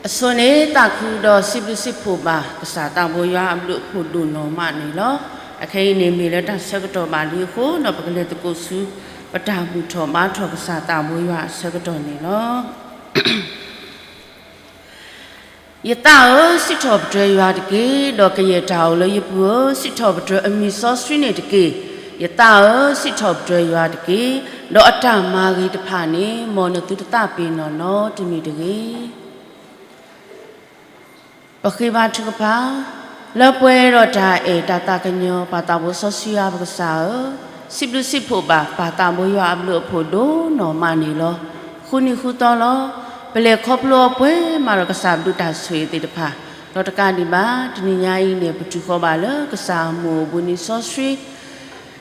အဆိန့ၣ် သးခုဒီးစံးဘျုးစံးဖှိၣ်ဘၣ် ကစၢ်သးဘိယွၤအဘျုးအဖှိၣ်ဒိၣ်နီၢ်မးန့ၣ်လီၤ. အခဲအံၤန့ၣ်မ့ၢ်လၢတၢ်ဆၢကတီၢ်ဘၣ်လံအဃိဒီး ပကလဲၤသကိးဆူ ပတၢ်ဘူၣ်ထီၣ်ဘါထီၣ်ကစၢ်သးဘိယွၤအဆၢကတီၢ်န့ၣ်လီၤ. ယသးဧၢ, စံးထီၣ်ပတြၢၤယွၤတက့ၢ်. ဒီးကယဲၢ်တၢ်အိၣ်လၢယပူၤဧၢ, စံးထီၣ်ပတြၢၤအမံၤစီဆှံန့ၣ်တက့ၢ်. ယသးဧၢ, စံးထီၣ်ပတြၢၤယွၤတက့ၢ်. ဒီးအတၢ်မၤဂ့ၤတဖၣ်န့ၣ် မ်နသုတသးပ့ၤနီၣ်နီတမံၤတဂ့ၤ. ပဃ့ဘါထုကဖၣ်, လၢပှဲၤဒီးတၢ်အဲၣ်တၢ်သးကညီၤ ပၢ်သးဘိစီဆှံယွၤပကစၢ်ဧၢ, စံးဘျုးစံးဖှိၣ်ဘၣ်ပၢ်သးဘိယွၤအဘျုးအဖှိၣ်ဒိၣ်နီၢ်မးန့ၣ်လီၤ. ဃုနံၤဃုသီလီၤ. ပလဲၤခီဖျိအီၤပှဲၤမးဒီးကစၢ်ဘျုးတၢ်ဆိၣ်ဂ့ၤသ့ၣ်တဖၣ်, ဒီးတကးဒံးဘၣ် တနံၤညါအံၤန့ၣ် ပတုၤဃီၤဘၣ်လၢကစၢ်အမုၢ်အိၣ်ဘှံးနံၤစီဆှံ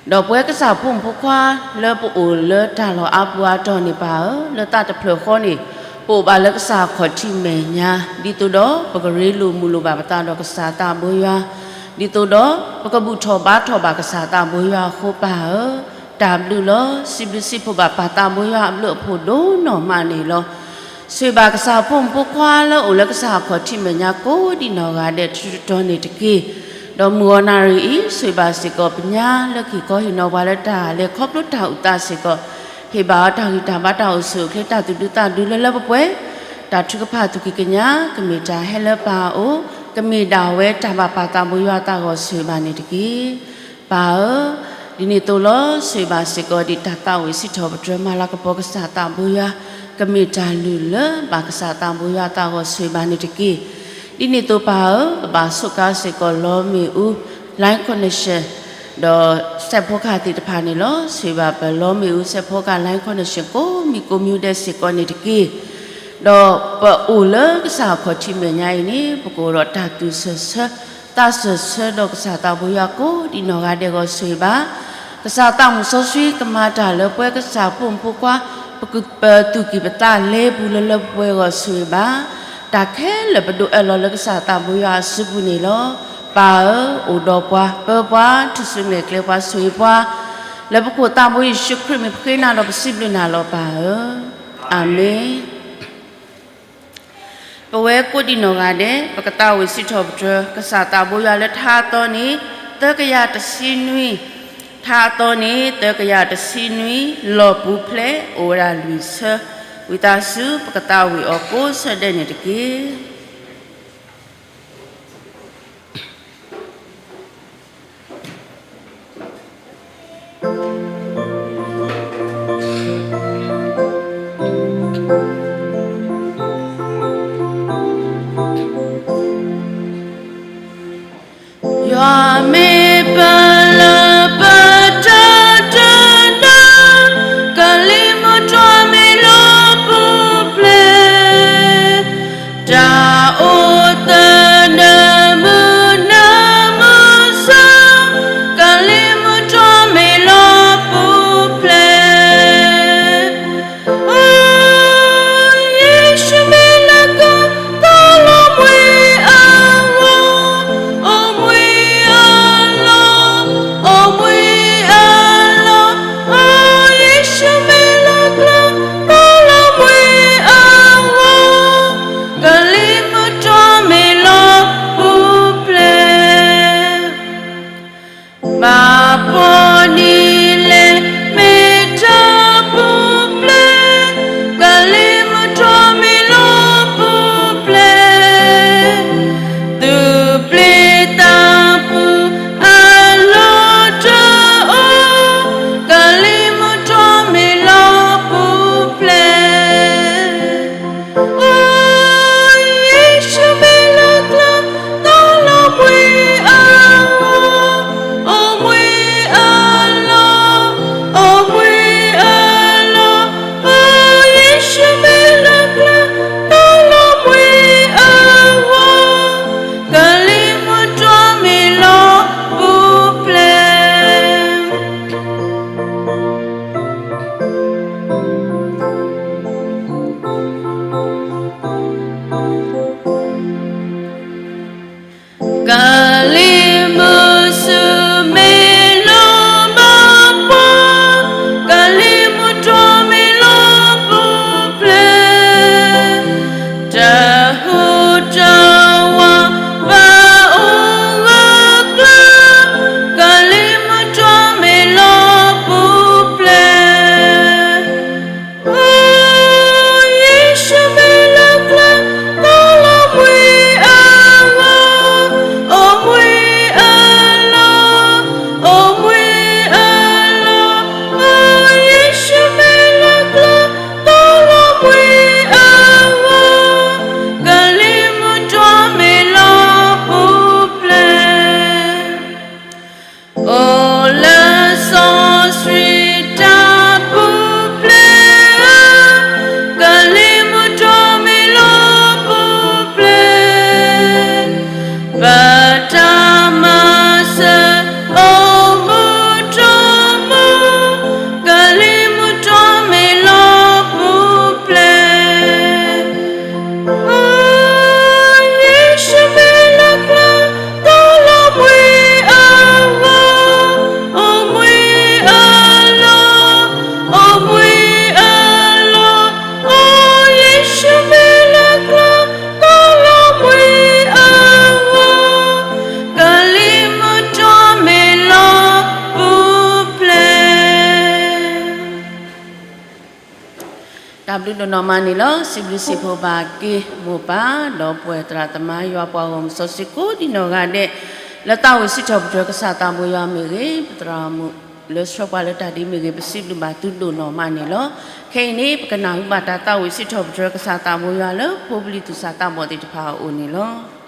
ဒီးပဝဲကစၢ်ဖိမုၣ်ဖိခွါလၢပအိၣ်လၢတၢ်လီၢ်အါပူၤအါတီၤန့ၣ်ပၢ်ဧၢ, လၢသးတဖျၢၣ်ဃီန့ၣ် ပအိၣ်ဘၣ်လၢကစၢ်အခီၣ်ထံးမဲာ်ညါ, ဒ်သိးဒီးပကရ့လိာ်မုာ်လိာ်ဘၣ်ပသးဒီးကစၢ်သးဘိယွၤ, ဒ်သိးဒီးပကဘူၣ်ထီၣ်ဘါထီၣ်ဘၣ်ကစၢ်သးဘိယွၤအဃိပၢ်ဧၢ, တၢ်ဘျုးလီၤ. စံးဘျုးစံးဖှိၣ်ဘၣ်ပၢ်သးဘိယွၤအဘျုးအဖှိၣ်ဒိၣ်နီၢ်မးန့ၣ်လီၤ. ဆိၣ်ဂ့ၤဘၣ်ကစၢ်ဖိမုၣ်ဖိခွါလၢအိၣ်လၢကစၢ်အခီၣ်ထံးမဲာ်ညါကိးဒံးနီၢ်ဂၤဒဲးတတီၤန့ၣ်တက့ၢ်. ဒီးမုၢ်ဂီၤနၣ်ရံၣ်အံၤ ဆိၣ်ဂ့ၤဘၣ်စ့ၢ်ကီးပညါလၢက့ၤခီဟ့ၣ်နီၤပှၤလၢတၢ်လဲၤခီဖျိတၢ်အုၣ်သးစ့ၢ်ကီး, ဟ့ၣ်ဘၣ်အီၤတၢ်ဂံၢ်တၢ်ဘါတၢ်အိၣ်ဆူၣ်အိၣ်ချ့တၢ်သူၣ်ဒူသးဒူလၢလၢပှဲၤပှဲၤ, တၢ်ထုကဖၣ်သူၣ်ကံၢ်ကညး ကမ့ၢ်တၢ်ဟဲလၢပၢ်အအိၣ်, ကမ့ၢ်ဒၣ်ဝဲတၢ်ဘၣ်ပၢ်သးဘိယွၤအသးဂီၢ်ဆိၣ်ဂ့ၤဘၣ်န့ၣ်တက့ၢ်. ပၢ်ဧၢ, ဒ်န့ၣ်အသိးလီၤ. ဆိၣ်ဂ့ၤဘၣ်စ့ၢ်ကီးဒ်တၢ်သးဝံၣ်စံးထီၣ်ပတြၢၤမၤလၤကပီၤကစၢ်သးဘိယွၤ, ကမ့ၢ်တၢ်လုၢ်လၢဘၣ်ကစၢ်သးဘိယွၤအသးဂီၢ်ဆိၣ်ဂ့ၤဘၣ်န့ၣ်တက့ၢ်. ဒ်န့ၣ်အသိးပၢ်ဧၢ, ပဘၣ်ဆိးကါစ့ၢ်ကီးလီမ့ၣ်အူ line connection ဒီးစဲးဖီကဟၣ်သ့ၣ်တဖၣ်န့ၣ်လီၤ. ဆိၣ်ဂ့ၤဘၣ်ပလီမ့ၣ်အူစဲးဖီကဟၣ် line connection ကိးမံၤကိးမံၤဒဲးစ့ၢ်ကီးန့ၣ်တက့ၢ်. ဒီးပအိၣ်လၢကစၢ်အခီၣ်ထံးမဲာ်ညါအံၤန့ၣ် ပကအိၣ်ဒီးတၢ်သူၣ်ဆၢဆၢ သးဆၢဆၢဒီးကစၢ်သးဘိယွၤကိးဒံးနီၢ်ဂၤဒဲးဂီၢ်ဆိၣ်ဂ့ၤဘၣ်. ကစၢ်သးမုၣ်စီဆှံကမၤတၢ်လၢပဝဲကစၢ်ဖိမုၣ်ဖိခွါ ပသူၣ်ကံၢ်ပသးလဲပူၤလၢလၢပှဲၤပှဲၤဂီၢ်ဆိၣ်ဂ့ၤဘၣ်. တၢ်ခဲလၢာ်ပဒိးအၢၣ်လီၤလၢကစၢ်သးဘိယွၤအစုပူၤန့ၣ်လီၤ. ပၢ်ဧၢ, အိၣ်ဒီးပှၤ ပၢပှၤ ထူၣ်စုညါကျဲပှၤဆိၣ်ဂ့ၤပှၤ, လၢပခိၣ်သးဘိယ့ၣ်ၡူးခရံာ်မံၤပဃ့နၤဒီးပစံးဘျုးနၤလီၤပၢ်ဧၢ, အၤမ့ၣ်. ပဝဲကိးဒံးနီၢ်ဂၤဒဲး ပကသးဝံၣ်စံးထီၣ်ပတြၢၤ ကစၢ်သးဘိယွၤလၢထါအသီန့ၣ် သၢကယၤတဆံနွံ, ထါအသီန့ၣ် သၢကယၤတဆံနွံ လီၢ်ပူၤဖျဲး အိၣ်ဝဲဒၣ်လွံၢ်ဆၢ, ဝံသးစူၤ ပကသးဝံၣ်အီၤကိးဆၢဒဲးန့ၣ်တက့ၢ်. ယွၤမ့ၢ်ပလၢၢ်ပတၢ်တနၢၤ, ကလံၤမုၢ်ထီၣ်မ့ၢ်လီၢ်ပူၤဖျဲး, တၢ်အိၣ်သဒၢမုာ်နၢ်မုာ်ဆၢ, ကလံၤမုၢ်ထီၣ်မ့ၢ်လီၢ်ပူၤဖျဲး, အိ ဒိၣ်နီၢ်မးန့ၣ်လီၤ. စံးဘျုးစံးဖှိၣ်ဘၣ်က့ၤမိၢ်ပၢ် ဒီးပှၤသရၣ်သမါယွၤ ပှၤဂီၢ်မုၢ်စီဆှံကိးဒံနီၢ်ဂၤဒဲး လၢသးဝံၣ်စံးထီၣ်ပတြၢၤကစၢ်သးဘိယွၤမ့ၢ်ဂ့ၤ, ပသရၣ်မုၣ်လၢဆှၢပှၤလၢတၢ်ဒ်မ့ၢ်ဂ့ၤ, ပစံးဘျုးဘၣ်သုဒိၣ်နီၢ်မးန့ၣ်လီၤ. ခဲအံၤန့ၣ် ပကနၢ်ဟူဘၣ်တၢ်သးဝံၣ်စံးထီၣ်ပတြၢၤကစၢ်သးဘိယွၤလၢ ဖိပလံၤသူၣ်စၢ်သးဘီၣ်သ့ၣ်တဖၣ်အအိၣ်န့ၣ်လီၤ.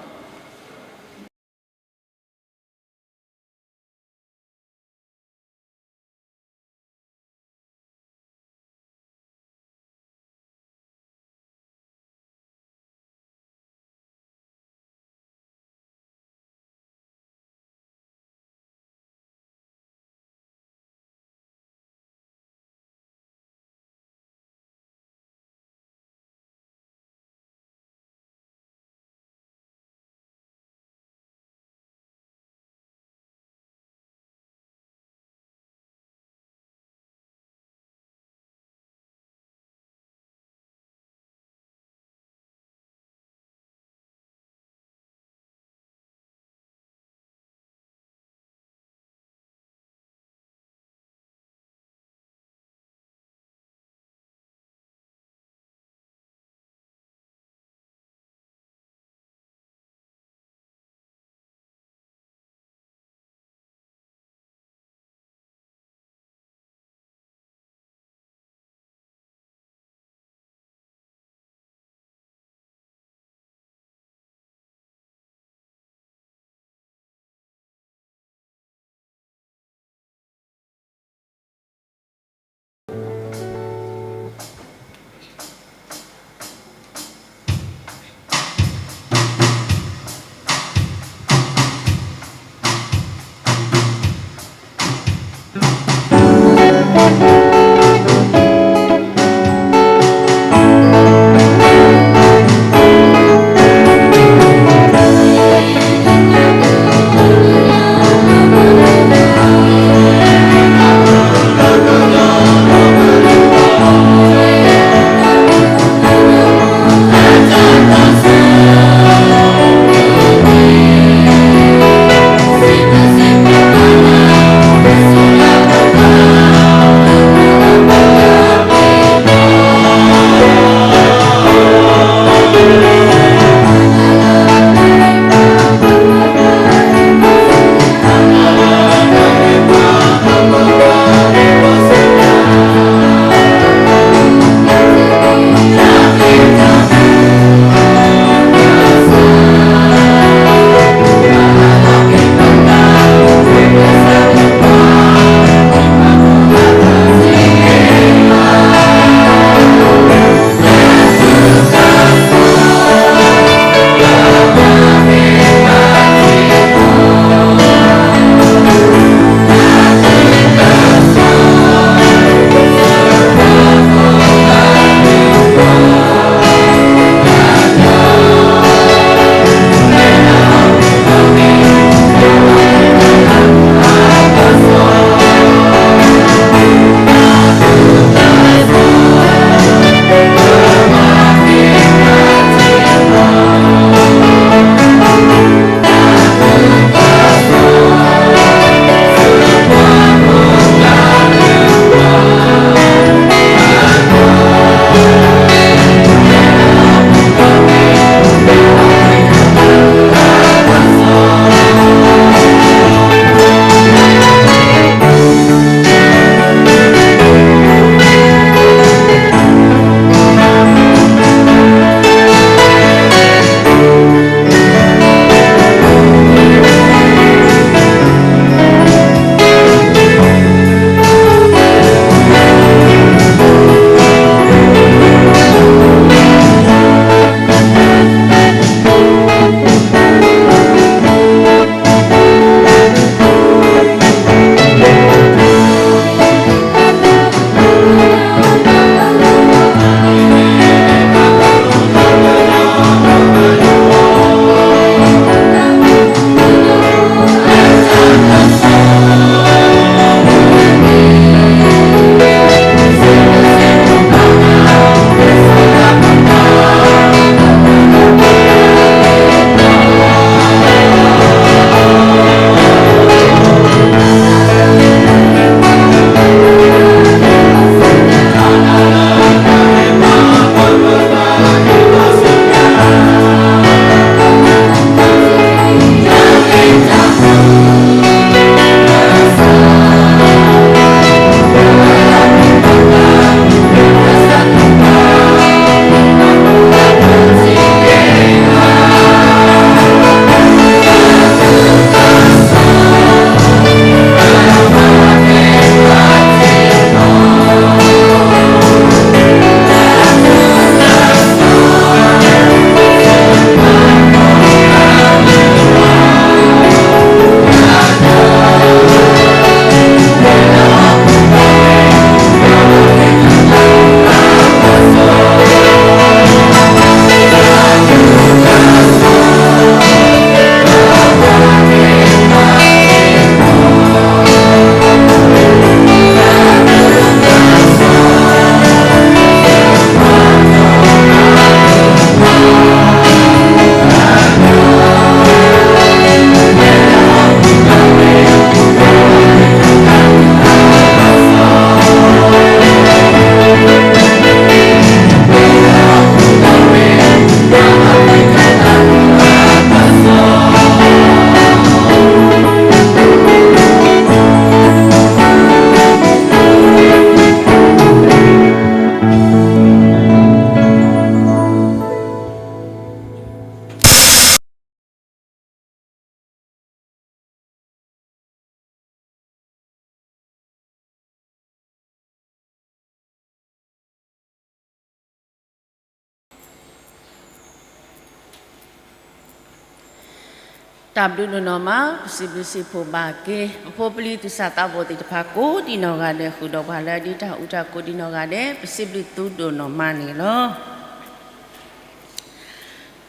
တၢ်ဘျုးဒိၣ်နီၢ်မး ပစံးဘျုးစံးဖှိၣ်ဘၣ်က့ၤ ပဖိပလံၤသူၣ်စၢ်သးဘီၣ်သ့ၣ်တဖၣ်ကိးဒံးနီၢ်ဂၤဒဲး ဃုာ်ဒီးပှၤလၢအဒ့တၢ်အူတၢ်ကိးဒံးနီၢ်ဂၤဒဲး ပစံးဘျုးသုဒိၣ်နီၢ်မးန့ၣ်လီၤ.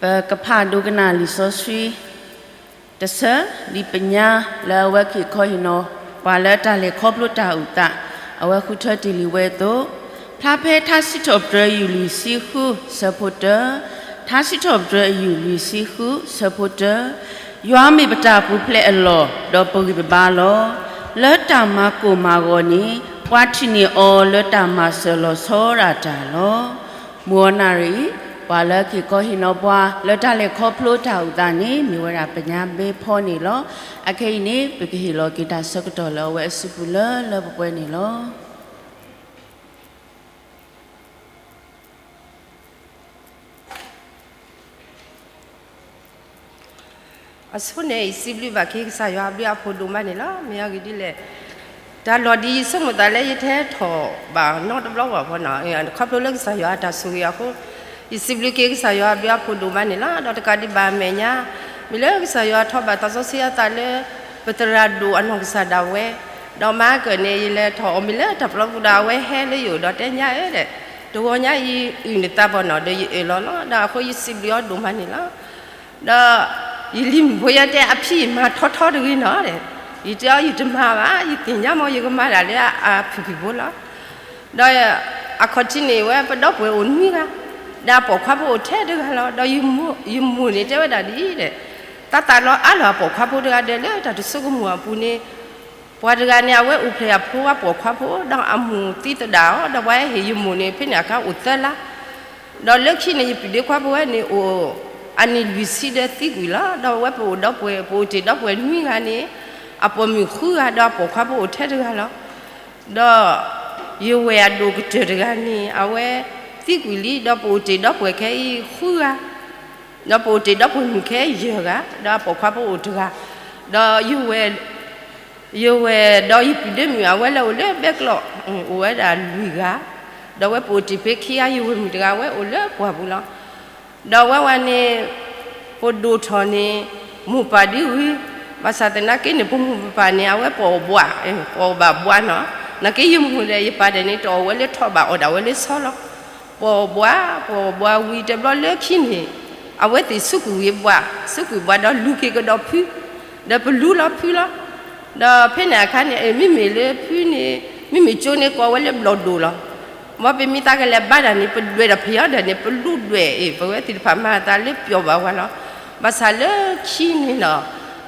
ပကဖးဒိကနၣ်လံာ်စီဆှံ တဆၢ ဒ်ပညါလၢအဝဲက့ၤခီဟ့ၣ်နီၤ ပှၤလၢတၢ်လဲၤခီဖျိတၢ်အုၣ်သး အဝဲဃုထၢတ့ၢ်လံဝဲအသိး, ဖျါဖဲထါစံးထီၣ်ပတြၢၤယုၢ်လွံၢ်ဆံဃု ဆၢဖိတၢ, ထါစံးထီၣ်ပတြၢၤယုၢ်လွံၢ်ဆံဃု ဆၢဖိတၢ, ယွၤမ့ၢ်ပတၢ်ပူၤဖျဲးအလီၢ် ဒီးပဂံၢ်ပဘါလီၤ. လၢတၢ်မၤကိၢ်မၤဂီၤန့ၣ် ပှၤထံၣ်န့ၢ်အီၤလၢတၢ်မၤစၢၤလီၤဆီဒၣ်တၢ်လီၤ. မုၢ်အီနၣ်ရံၣ် ပှၤလၢက့ၤခီဟ့ၣ်နီၤပှၤ လၢတၢ်လဲၤခီဖျိတၢ်အုၣ်သးန့ၣ် မ့ၢ်ဝဲဒၣ်ပညါဘ့ဖီန့ၣ်လီၤ. အခဲအံၤန့ၣ် ပကဟ့ၣ်လီၤက့ၤတၢ်ဆၢကတီၢ်လၢအဝဲအစုပူၤလၢလၢပှဲၤပှဲၤန့ၣ်လီၤ. အဆိန့ၣ် ယစံးဘျုးဘၣ်က့ၤကစၢ်ယွၤအဘျုးအဖှိၣ်ဒိၣ်မးန့ၣ်လီၤ. မ့ၢ်အဂ့ၢ်ဒ်လဲၣ်, တၢ်လီၢ်ဒ်ယဆိကမိၣ်သးလၢယတဟဲထီၣ်ဘၣ်နီတဘျီဘၣ်ဖီနီၤ, ခီဖျိလၢကစၢ်ယွၤအတၢ်ဆိၣ်ဂ့ၤအဃိ, ယစံးဘျုးက့ၤကစၢ်ယွၤအဘျုးအဖှိၣ်ဒိၣ်မးန့ၣ်လီၤ. ဒီးတကးဒံးဘၣ်အမဲာ်ညါ, မ့ၢ်လၢကစၢ်ယွၤထီၣ်ဘၣ်သးစီဆှံအသးလၢ ပသရၣ်ဒိၣ်အနီၢ်ကစၢ်ဒၣ်ဝဲ, ဒီးမၤကၢၢ်န့ၣ် ယလဲၤထီၣ်အီၤမ့ၢ်လၢတၢ်ပျီပူၤဒီး အဝဲဟဲလၢယအိၣ်ဒီးတဲညါဧၢဒီး, တဂီၤညါအံၤအုၣ်နသးဘၣ်နီၤ ဒီးယအၢၣ်လီၤလီၤ. ဒီးအဃိယစံးဘျုးအီၤဒိၣ်မးန့ၣ်လီၤ. ဒီးယလံၤမုၣ်ဖိယတဲအဖံအံၤမၤထီထီတဂ့ၤနီၤ, ယတဲအီၤယတမၤဘၣ်, ယသ့ၣ်ညါမ့ၢ်ယကမၤဒၣ်လၢအဖုၣ်ဖုၣ်ဖိလီၤ. ဒီးအခီၣ်ထံးန့ၣ်ဝဲပဒီပုၢ်ဝဲၢ်အိၣ်နွံဂၤ, ဒီးအပိာ်ခွါဖိအိၣ်ထဲတဂၤလီၤ. ဒီးယမိၢ်န့ၣ်တဲဝဲဒၣ်ဒ်အံၤဒီး, သးသးလီၤအါလီၤအပိာ်ခွါဖိတဂၤဒီး လၢတၢ်တဆိကမိၣ်အပူၤန့ၣ် ပှၤတဂၤန့ၣ် အဝဲအိၣ်ဖျဲၣ်အဖိအပိာ်ခွါဖိ ဒီးအမိၢ်သံသဒၣ်အီၤ, ဒီးပှၤဟဲဟ့ၣ်ယမိၢ်န့ၣ် ဖဲန့ၣ်အခါအိၣ်သၢလါ, ဒီးလၢခံန့ၣ် ယပုၢ်ဒ့ခွါဖိဝဲန့ၣ်အိၣ် အနံၣ်လွံၢ်ဆံဒီးသံကွံာ်လီၤ. ဒီးဝဲပအိၣ်ဒီပုၢ်ဝဲၢ် ပအိၣ်တ့ၢ်ဒီပုၢ်ဝဲၢ်နွံဂၤန့ၣ် အပိာ်မုၣ်ဃုဂၤ ဒီးအပိာ်ခွါဖိအိၣ်ထဲတဂၤလီၤ. ဒီးယဝဲၢ်အဒိၣ်ကတၢၢ်တဂၤန့ၣ် အဝဲသံကွံာ်လံ, ဒီးပအိၣ်တ့ၢ်ဒီပုၢ်ဝဲၢ်ခဲအံၤဃုဂၤ, ဒီးပအိၣ်တ့ၢ်ဒီပုၢ်ဝဲၢ်မုၣ်ခဲယဲၢ်ဂၤ, ဒီးအပိာ်ခွါဖိအိၣ်တဂၤ, ဒီးယဝဲၢ် ယဝဲၢ်ဒီးယပုၢ်ဒ့မုၣ်အဝဲလၢအိၣ်လၢဘဲကျိး အိၣ်ဝဲဒၣ်လွံၢ်ဂၤ, ဒီးဝဲပအိၣ်တ့ၢ်ဖဲခံဂၤ, ယဝဲၢ်မုၣ်တဂၤဝဲအိၣ်လၢပှၢ်ပူၤလီၤ. ဒီးဝဲဝဲန့ၣ် ပဒိၣ်ထီၣ်န့ၣ် မိၢ်ပၢ်ဒ်ဝံၤ, ဘၣ်ဆၣ်သနာ်က့န့ၣ် ပမိၢ်ပပၢ်န့ၣ် အဝဲပအီၣ်ဘှး, ပအီၣ်ဘၣ်ဘှးနီၤ, နာ်က့ယမိၢ်ဒီးယပၢ်ဒီးန့ၣ် တအီၣ်ဝဲလၢထီၣ်ဘၣ်အီၣ်ဒၣ်ဝဲလၢဆီလီၤ. ပအီၣ်ဘှး, ပအီၣ်ဘှးဝံၤတဘျီလၢခံန့ၣ် အဝဲသ့ၣ်စူးကွံာ်ဝံၤဘှး, စူးကွံာ်ဘှးဒီးလူၤက့ၤကဒီးဖု, ဒီးပလူလီၤဖုလီၤ. ဒီးဖဲန့ၣ်အခါန့ၣ် မ့မ့ၢ်လၢဖုန့ၣ် မ့မ့ၢ်ကၠိန့ၣ်ကိးဝဲလၢဘျီၣ်ဒိၣ်လီၤ. မ်ပမ့ၢ်သးကလဲၤဘါတၢ်န့ၣ် ပဒွဲၣ်ဒီးဖယီဒီးန့ၣ် ပလူဒွဲၣ်အံၤ ပဝဲသ့ၣ်တဖၣ်မၤအသးလၢပျီၣ်ဘၣ်ဝဲလီၤ. ဘၣ်ဆၣ်လၢခံန့ၣ်နီၤ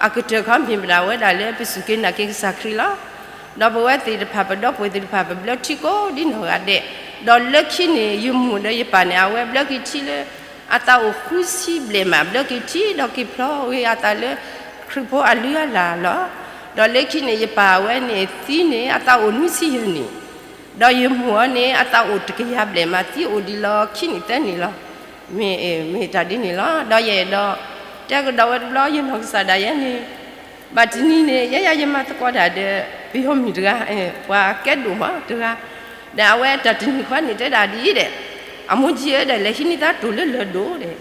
အကတၢၢ်ခီမ့ၢ်ပဒၣ်ဝဲဒၣ်လၢပစူၢ်က့ၤနာ်က့ၤကစၢ်ခရံာ်လီၤ. ဒီးပဝဲသ့ၣ်တဖၣ် ပဒီပုၢ်ဝဲၢ်သ့ၣ်တဖၣ် ပဘျၢထံကိးဒ်နီၢ်ဂၤဒဲး, ဒီးလၢခံန့ၣ် ယမိၢ်ဒီးယပၢ်န့ၣ် အဝဲဘျၢက့ၤထံလၢ အသးအိၣ်ဃုဆံဘျဲၣ်မး ဘျၢက့ၤထံဒီးက့ၤဖျီဂ့ၤအသးလၢ ခရံာ်ဖိအလုၢ်အလၢ်လီၤ. ဒီးလၢခံန့ၣ် ယပၢ်အဝဲန့ၣ်သံန့ၣ် အသးအိၣ်နွံဆံယဲၢ်နံၣ်, ဒီးယမိၢ်အီၤန့ၣ် အသးအိၣ်တကယၤဘျဲၣ်မး သံအိၣ်ဒံးလီၤခံနံၣ်သၢနံၣ်လီၤ. မ့ၢ် မ့ၢ်တၢ်ဒ်န့ၣ်လီၤ. ဒီးယအဲၣ်ဒိး တဲကဒီးဝဲတဘျီ ယနီၢ်ကစၢ်ဒၣ်ယဲန့ၣ် ဘၣ်တနံၤန့ၣ် ယဲယၤယမၤသကိးတၢ်ဒီး ပယီၤမုၣ်တဂၤ, ပှၤကဲဒိၣ်မးတဂၤ, ဒီးအဝဲတၢ်တနံၤဃီန့ၣ်တဲဒၣ်ဒ်အံၤဒီး, အမိၢ်ကၠံဧၢဒီး လဲၤဟံးန့ၢ်သးတိၢ်လၢလၢၢ်ဒိၣ်ဒီး,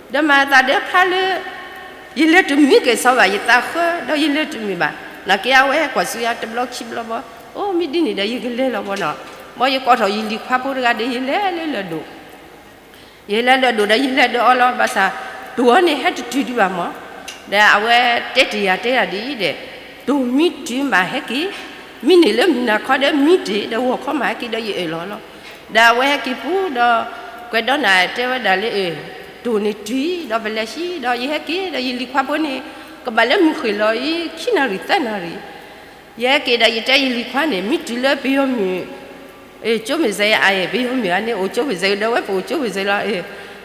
ဒီးမၤအသးဒီးဖျါလၢ ယလဲၤတမုာ်က့ၤစီဘၣ် ယသးဃၢ ဒီးယလဲၤတမုာ်ဘၣ်, နာ်က့အဝဲကွၢ်ဆူယၤတဘျီခံဘျီဘီ, အိ မ့ၢ်ဒ်န့ၣ်ဒီး ယကလဲၤလီၤဘီနီၤ, ဘီယကိးထီၣ်ယလံၤခွါဖိတဂၤဒီး ယလဲၤလၢလၢၢ်ဒိၣ် ယလဲၤလၢဒိၣ်ဒီးယလဲၤဒီးအီၤလီၤ. ဘၣ်ဆၣ် တိၢ်အီၤန့ၣ်ဟဲတတုၤဒံးဘၣ်မး, ဒီးအဝဲတဲတ့ၢ်ယၤတဲယၤဒ်အံၤဒီး, တိၢ်မ့ၢ်တုၤမးဟဲက့ၤ, မ့ၢ်န့ၢ်လၢမုၢ်နၤခီဒီးမ့ၢ်တ့ၢ်ဒီးဂီၤခီမးဟဲက့ၤဒီးယအၢၣ်လီၤလီၤ. ဒီးအဝဲဟဲက့ၤပူၤဒီး ကွဲးဒီးနၤတဲဝဲဒၣ်လၢ တိၢ်န့ၣ်တုၤဒီးပလဲၤဟံးဒီးယဟဲက့ၤဒီးယလံၤခွါဖိန့ၣ် ကဘၣ်လၢမုၢ်ဃ့ၢ်လီၤအံၤ ခံနၣ်ရံၣ်သၢနၣ်ရံၣ် ယဟဲက့ၤဒီးယတဲယလံၤခွါန့ၣ် မ့ၢ်တုၤလၢပယီၤမုၣ် ကၠိမ့ၢ်စဲးအံၤ ပယီၤမုၣ်အန့ၣ် အိၣ်ကၠိမ့ၢ်စဲးဒီးဝဲပအိၣ်ကၠိမ့ၢ်စဲးလီၤ.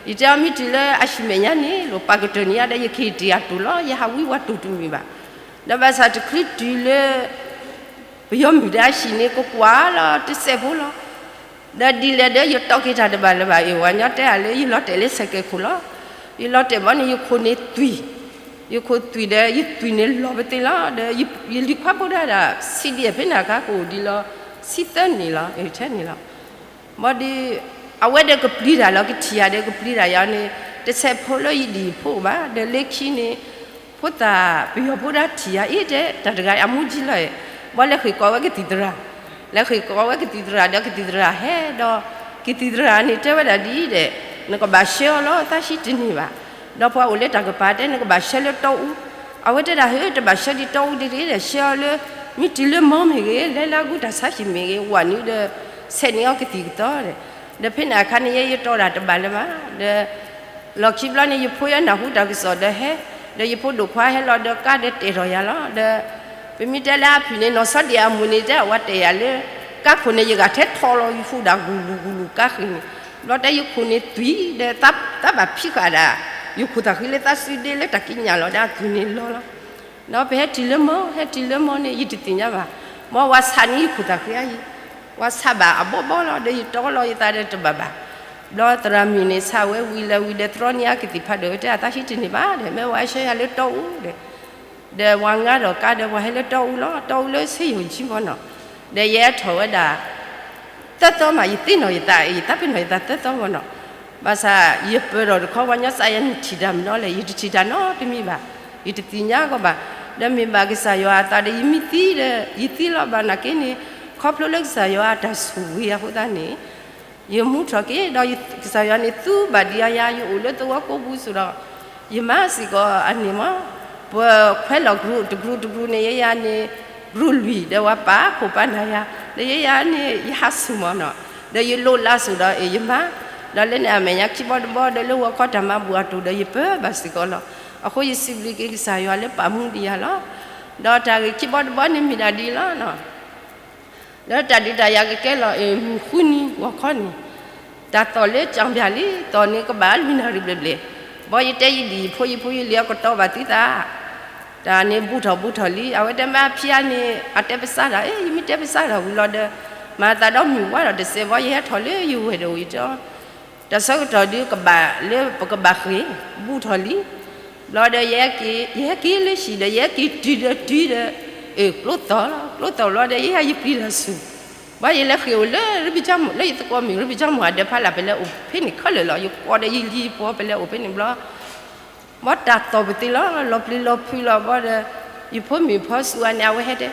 ယတဲအီၤမ့ၢ်တုၤလၢအဟံၣ်မဲာ်ညါန့ၣ် လိၣ်ပာ်ကတၢၢ်န့ၢ်ယၤဒီး ယကဟ့ၣ်တ့ၢ်အတိၢ်လီၤ. ယဟးဝံဝဲတိၢ်တမုာ်ဘၣ်. ဒီးဘၣ်ဆၣ်တချုးတုၤလၢ ပယီၤမုၣ်ဒီးအဟံၣ်န့ၣ် ကကွၢ်လီၤတစဲးဖိလီၤ. ဒီးဒ်လဲၣ်ဒီးယတီၢ်က့ၤတၢ်တဘၣ်လၢၤဘၣ်အံၤ ဝဲညီတဲယၤလၢယလီၤတဲာ်လၢဆဲးကဲးခိၣ်လီၤ. ယလီၤတဲာ်ဘီန့ၣ် ယခိၣ်န့ၣ်သွံၣ်, ယခိၣ်သွံၣ်ဒီးယသွံၣ်န့ၣ်လီၤပသ့လီၤ. ဒီးယလံၤခွါဖိဒၣ်ဒၣ် စံးဒံးဖဲန့ၣ်အခါ ကအိၣ်ဒံးလီၤ ဆံသၢနံၣ်လီၤ ထဲန့ၣ်လီၤ. ဘီဒီး အဝဲဒီးကပျံၤတၢ်လီၤ ကထံၣ်ယၤဒီးကပျံၤတၢ်ယၤန့ၣ် တစဲးဖိလၢယဒံၣ်ဖိဘၣ် ဒီးလၢခံန့ၣ် ဖိသၣ်ပယီၤဖိဒၣ်ထံၣ်ယၤအ့ၣ်တဲ တၢ်တဂၤအမူကံလီၤ, ဘၣ်လဲၤဃ့ၢ်ကီးဝဲကသံၣ်သရၣ်, လဲၤဃ့ၢ်ကီးဝဲကသံၣ်သရၣ်ဒီးကသံၣ်သရၣ်ဟဲဒီး ကသံၣ်သရၣ်န့ၣ်တဲဝဲဒၣ်ဒ်အံၤဒီး နကဘၣ်ဆှၢအီၤလီၤ သးဆံတန့ၢ်ဘၣ်, ဒီးပှၤအိၣ်လၢတၢ်ကပၤတဲ နကဘၣ်ဆှၢလၢတီအူ, အဝဲတဲဒၣ် ဟ့ တဘၣ်ဆှၢဒ်တီအူဒ်လဲၣ်ဒီး ဆှၢအီၤလၢ မ့ၢ်တုၤလၢမီမ့ၢ်ဂ့ၤ လဲၤလၢအဂုၢ်တၢ်ဆါဟံၣ်မ့ၢ်ဂ့ၤ ဝးနုာ်ဒီး ဆဲးန့ၢ်အီၤကသံၣ်ကသီဒီး, ဒီးဖဲန့ၣ်အခါန့ၣ် ယဲယတီဒၣ်တဘၣ်လၢၤဘၣ်ဒီး လီၢ်ခံဘျီန့ၣ် ယဖိယဲနၢ်ဟူတၢ်ကစီၣ်ဒီးဟဲ, ဒီးယဖိဒိၣ်ခွါဟဲလီၤဒီးကါဒီးတဲာ်ထီၣ်ယၤလီၤဒီး ပမ့ၢ်တဲလၢအဖုၣ်န့ၣ် နီၢ်ဆီဒံၣ်အမိၢ်န့ၣ် တဲအဝၤတဲာ်ယၤလၢ ကါခိၣ်န့ၣ် ယဂၤထဲထီၣ်လီၤ ယဟူးဒၣ်ဂူၤလူၤဂူၤလူၤကါဃ့ၢ်န့ၣ်, ဘျီတဲယခိၣ်န့ၣ်သွံၣ်ဒီး သးဘၣ်ဖံးဃာ်ဒၣ် ယခိၣ်သၣ်ဃံလၢသးစုဒ့လၢတၢ်ကံးညာ်လီၤဒီးအသွံၣ်န့ၣ်လီၤလီၤ. ဒီးပဟဲတုၤလၢမီ ဟဲတုၤလၢမီန့ၣ် ယတသ့ၣ်ညါဘၣ်, မ့ၢ်ဝၤဆးန့ၢ်ယခိၣ်သၣ်ဃံအယံၤ, ဝၤဆးဘၣ်အဘီဘီလီၤဒီး ယတီလီၤယသးဒီးတဘၣ်ဘၣ်. ဘျီသရၣ်မုၣ်န့ၣ် ဆးဝဲဝံၤလၢဝံၤဒီး သရီန့ၢ်အကသံၣ်ဖးဒိၣ်ဝဲတဲ အသးဆံတန့ၢ်ဘၣ်ဒီး မ့ၢ်ဝၤဆှၢယၤလၢတီအူဒီး ဒီးပှၤငါဒီးကါဒီးပှၤဟဲလၢတီအူလီၤ, တီအူလၢဆ့ယိၣ်ကၠံဘီနီၤ, ဒီးယဲထီၣ်ဝဲဒၣ် သၢသီမး ယသ့ၣ်နီၣ်ယသး ယသးပ့ၤနီၣ်ယသးသၢသီဘီနီၤ, ဘၣ်ဆၣ်ယပၢၢ်ထီၣ်တခီ ပှၤညီစးယၤန့ၣ်ထံၣ်တၢ်မနုၤလဲၣ် ယတထံၣ်တၢ်နီတမံၤဘၣ်, ယတသ့ၣ်ညါကီးဘၣ်, ဒီးမ့ၢ်ဘၣ်ကစၢ်ယွၤအသးဒီး ယမ့ၢ်သံဒီး ယသံလီၤဘၣ် နာ်က့န့ၣ် ခီဖျိလၢကစၢ်ယွၤအတၢ်ဆိၣ်ဂ့ၤအဃိသတးန့ၣ် ယမူထီၣ်က့ၤ ဒီးကစၢ်ယွၤန့ၣ်သူဘၣ်ဒံးအယၤ ယအိၣ်လၢသဝီကိးပူၤစ့ၢ်ဒီး ယမၤစ့ၢ်ကီးအန့ၣ်မး, ပခွဲးလီၤကရူၢ်တကရူၢ်တကရူၢ်န့ၣ် ယဲယၤန့ၣ် ကရူၢ်လွံၢ်ဒီးပှၤပာ်ခိၣ်ပာ်နၢ်ယၤ, ဒီးယဲယၤန့ၣ် ယဟးဆူၣ်မးနီၤ, ဒီးယလိးလၢစ့ၢ်ဒီး အ့ၣ် ယမၤ, ဒီးလၢန့ၣ်အမဲာ်ညါခံဘီတဘီဒီးလၢဂီၤခီတၢ်မၤဘူၣ်အတီၢ်ဒီး ယပၢဘၣ်စ့ၢ်ကီးလီၤ. အဃိယစံးဘျုးက့ၤကစၢ်ယွၤလၢပာ်မူဒံးယၤလီၤ. ဒီးတၢ်ဂ့ၢ်ခံဘီတဘီန့ၣ်မ့ၢ်ဒၣ်ဒ်အံၤလီၤ. လၢတၢ်ဒုးတၢ်ယၤကကဲလီၤအံၤ မုၢ်ဃုနံၤဂီၤခီန့ၣ်, တၢ်သီၣ်လၢကၠီၣ်ဘၠၣ်လံ သီၣ်န့ၣ်ကဘၣ်လွံၢ်နၣ်ရံၣ်ဘျဲၣ်ဘျဲၣ်, ဘီယတဲယဒံၣ်ယဖိယဖိယလံၤ အကတီၤဘၣ်သုသး, တၢ်န့ၣ်ဘူးထီၣ်ဘူးထီၣ်လံ အဝဲတဲမ့ၢ်ဖံအါန့ၣ် အတဲပစၢ်ဒီး အ့ ယမ့ၢ်တဲပစၢ်ဒီးဝံၤလီၤဒီး မၤသးဒီးမုၢ်ဝါဒီးတစဲးဘီ ယဟဲထီၣ်လၢယဝဲၢ်ဒီးဝံၤဒီး တၢ်ဆၢကတီၢ်ဒုးကဘၣ်လၢပကဘၣ်ဃ့ၢ် ဘူးထီၣ်လံ, ဘျီဒီး ယဟဲက့ၤလၢဟံၣ်ဒီး ယဟဲက့ၤတုၤဒီးတုၤဒီး အ့ၣ် ကျိသီၣ်လီၤ ကျိသီၣ်လီၤဒီး ယဲယၤယပျံၤတၢ်ဆူၣ်, ဘၣ်ယလဲၤဃ့ၢ်အိၣ်လၢရဘံၣ်ကၠီမူၣ် လၢယသကိးမုၣ်ရဘံၣ်ကၠီမူၣ်အဒၢးဖးလၢ် ပလဲၤအိၣ်ဖဲန့ၣ်ခဲလၢာ်လီၤ ယကိးဒီးယလံၤပှီၤ ပလဲၤအိၣ်ဖဲန့ၣ်ဘျီ ဘီတၢ်သီၣ်ပသ့လီၤ လီၤပျံၤလီၤဖုးလီၤဘီဒီး ယဖိမုၣ်ဖီစူၤအန့ၣ် အဝဲဟဲတဲ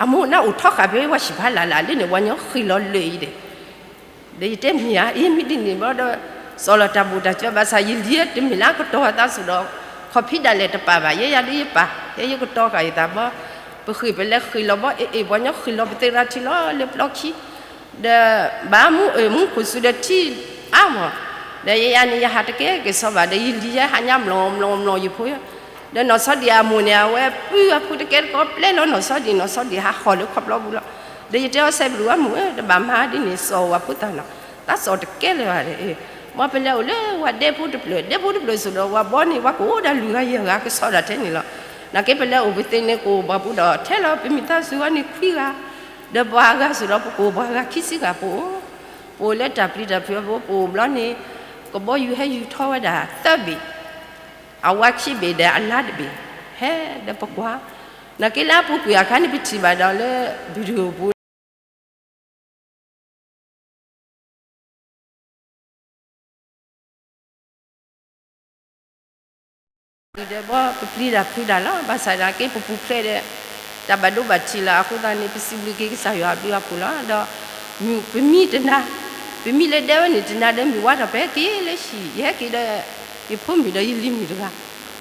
အမိၢ်နအိၣ်ထီဃာ်ဖဲပှၤဟံၣ်ဖးလၢ်လၢ်လၢန့ၣ် ပှၤညီဃ့ၢ်လီၤလၢာ်အံၤဒီး ဒီးယတဲမ့ၢ်ဧါ အ့ မ့ၢ်ဒ်န့ၣ်ဘျီဒီး စီၤလီၤတၢ်ဘူၣ်တၢ်စၢၤဘၣ်ဆၣ် ယလံၤတမ့ၢ်လၢအကတီၤအသးစ့ၢ်ဒီး ခီၣ်ဖံးဒၣ်လဲာ်တပာ်ဘၣ် ယဲယၤဒ်ယပာ် ယဲယကတီၤဃာ်ယသးဘီ ပဃ့ၢ်ပလဲၤဃ့ၢ်လီၤဘီ အ့ၣ်အ့ၣ် ပှၤညီဃ့ၢ်လီၤပသ့ရၤထံလီၤလၢပျီခံ ဒီးဘၣ်မူအ့ၣ်မူခိၣ်စူၤဒီးထံအါမး ဒီးယဲယၤန့ၣ် ယဟးတကဲက့ၤစီၤဘၣ် ဒီးယလံၤယဲဟးညါမျီၢ်မျီၢ်မျီၢ်ယဖိ ဒီးနီၢ်ဆီဒံၣ်အမိၢ်န့ၣ် အဝဲပုၢ်အဖုတကဲတကီးပျဲလီၤနီၢ်ဆီဒံၣ် နီၢ်ဆီဒံၣ်ဟးဟီၣ်လၢခီၣ်ဘျီပူၤလီၤ. ဒီးယတဲအီၤ စဲးဘျုးဝဲမုၣ်ဧၢ တဘၣ်မၤဒ်န့ၣ် စီၤဝၤဖိသၣ်နီၤ သးစီၤတကဲလၢၤဘၣ်ဒီး မ်ပလဲၤအိၣ်လၢဝဲဒဲဖိတဖျၢၣ် ဒဲဖိတဖျၢၣ်စ့ၢ်ဒီး ဝဲဘီန့ၣ် ဝဲကအိၣ်ဒၣ်လွံၢ်ဂၤယဲၢ်ဂၤကစီဒီးထဲန့ၣ်လီၤ. နာ်က့ပလဲၤအိၣ်ပသ့န့ၣ် ကအိၣ်ပှၤပူၤဒီးထဲလီၤ ပမ့ၢ်သးစူၤဝဲန့ၣ်ခွံဂၤ ဒီးပှၤအဂၤစ့ၢ်ဒီး ပကအိၣ်ပှၤဂၤခံဆံဂၤပအိၣ် ပအိၣ်လၢတၢ်ပျံၤတၢ်ဖုးအပူၤ ပအိၣ်ဘျီန့ၣ် ကဘီယူၤဟဲယူၤထီဝဲဒၣ်သၢဘ့ၣ် အဝါခံဘ့ၣ်ဒီးအလါတဘ့ၣ် ဟဲဒီးပကွၢ် နာ်က့လၢအပူၤကွံာ်အခါန့ၣ် ပထံၣ်ဘၣ်ဒီးလၢ video ပူၤ ဒီးဘီပပျံၤတၢ်ဖုးတၢ်လီၤ ဘၣ်ဆၣ်နာ်က့ပပူၤဖျဲးဒီး တၢ်ဘၣ်ဒိဘၣ်ထံးလီၤ အဃိသတးန့ၣ် ပစံးဘျုးက့ၤကစၢ်ယွၤအဘျုးအဖှိၣ်လီၤ. ဒီး ပမံတနၤ ပမံလၢဒဲဝဲန့ၣ်တနၤဒီး မုၢ်ဝါထီၣ်ပဟဲက့ၤလၢဟံၣ် ယဟဲက့ၤဒီး ယဖိမုၣ်ဒီးယလံၤမုၣ်တဂၤ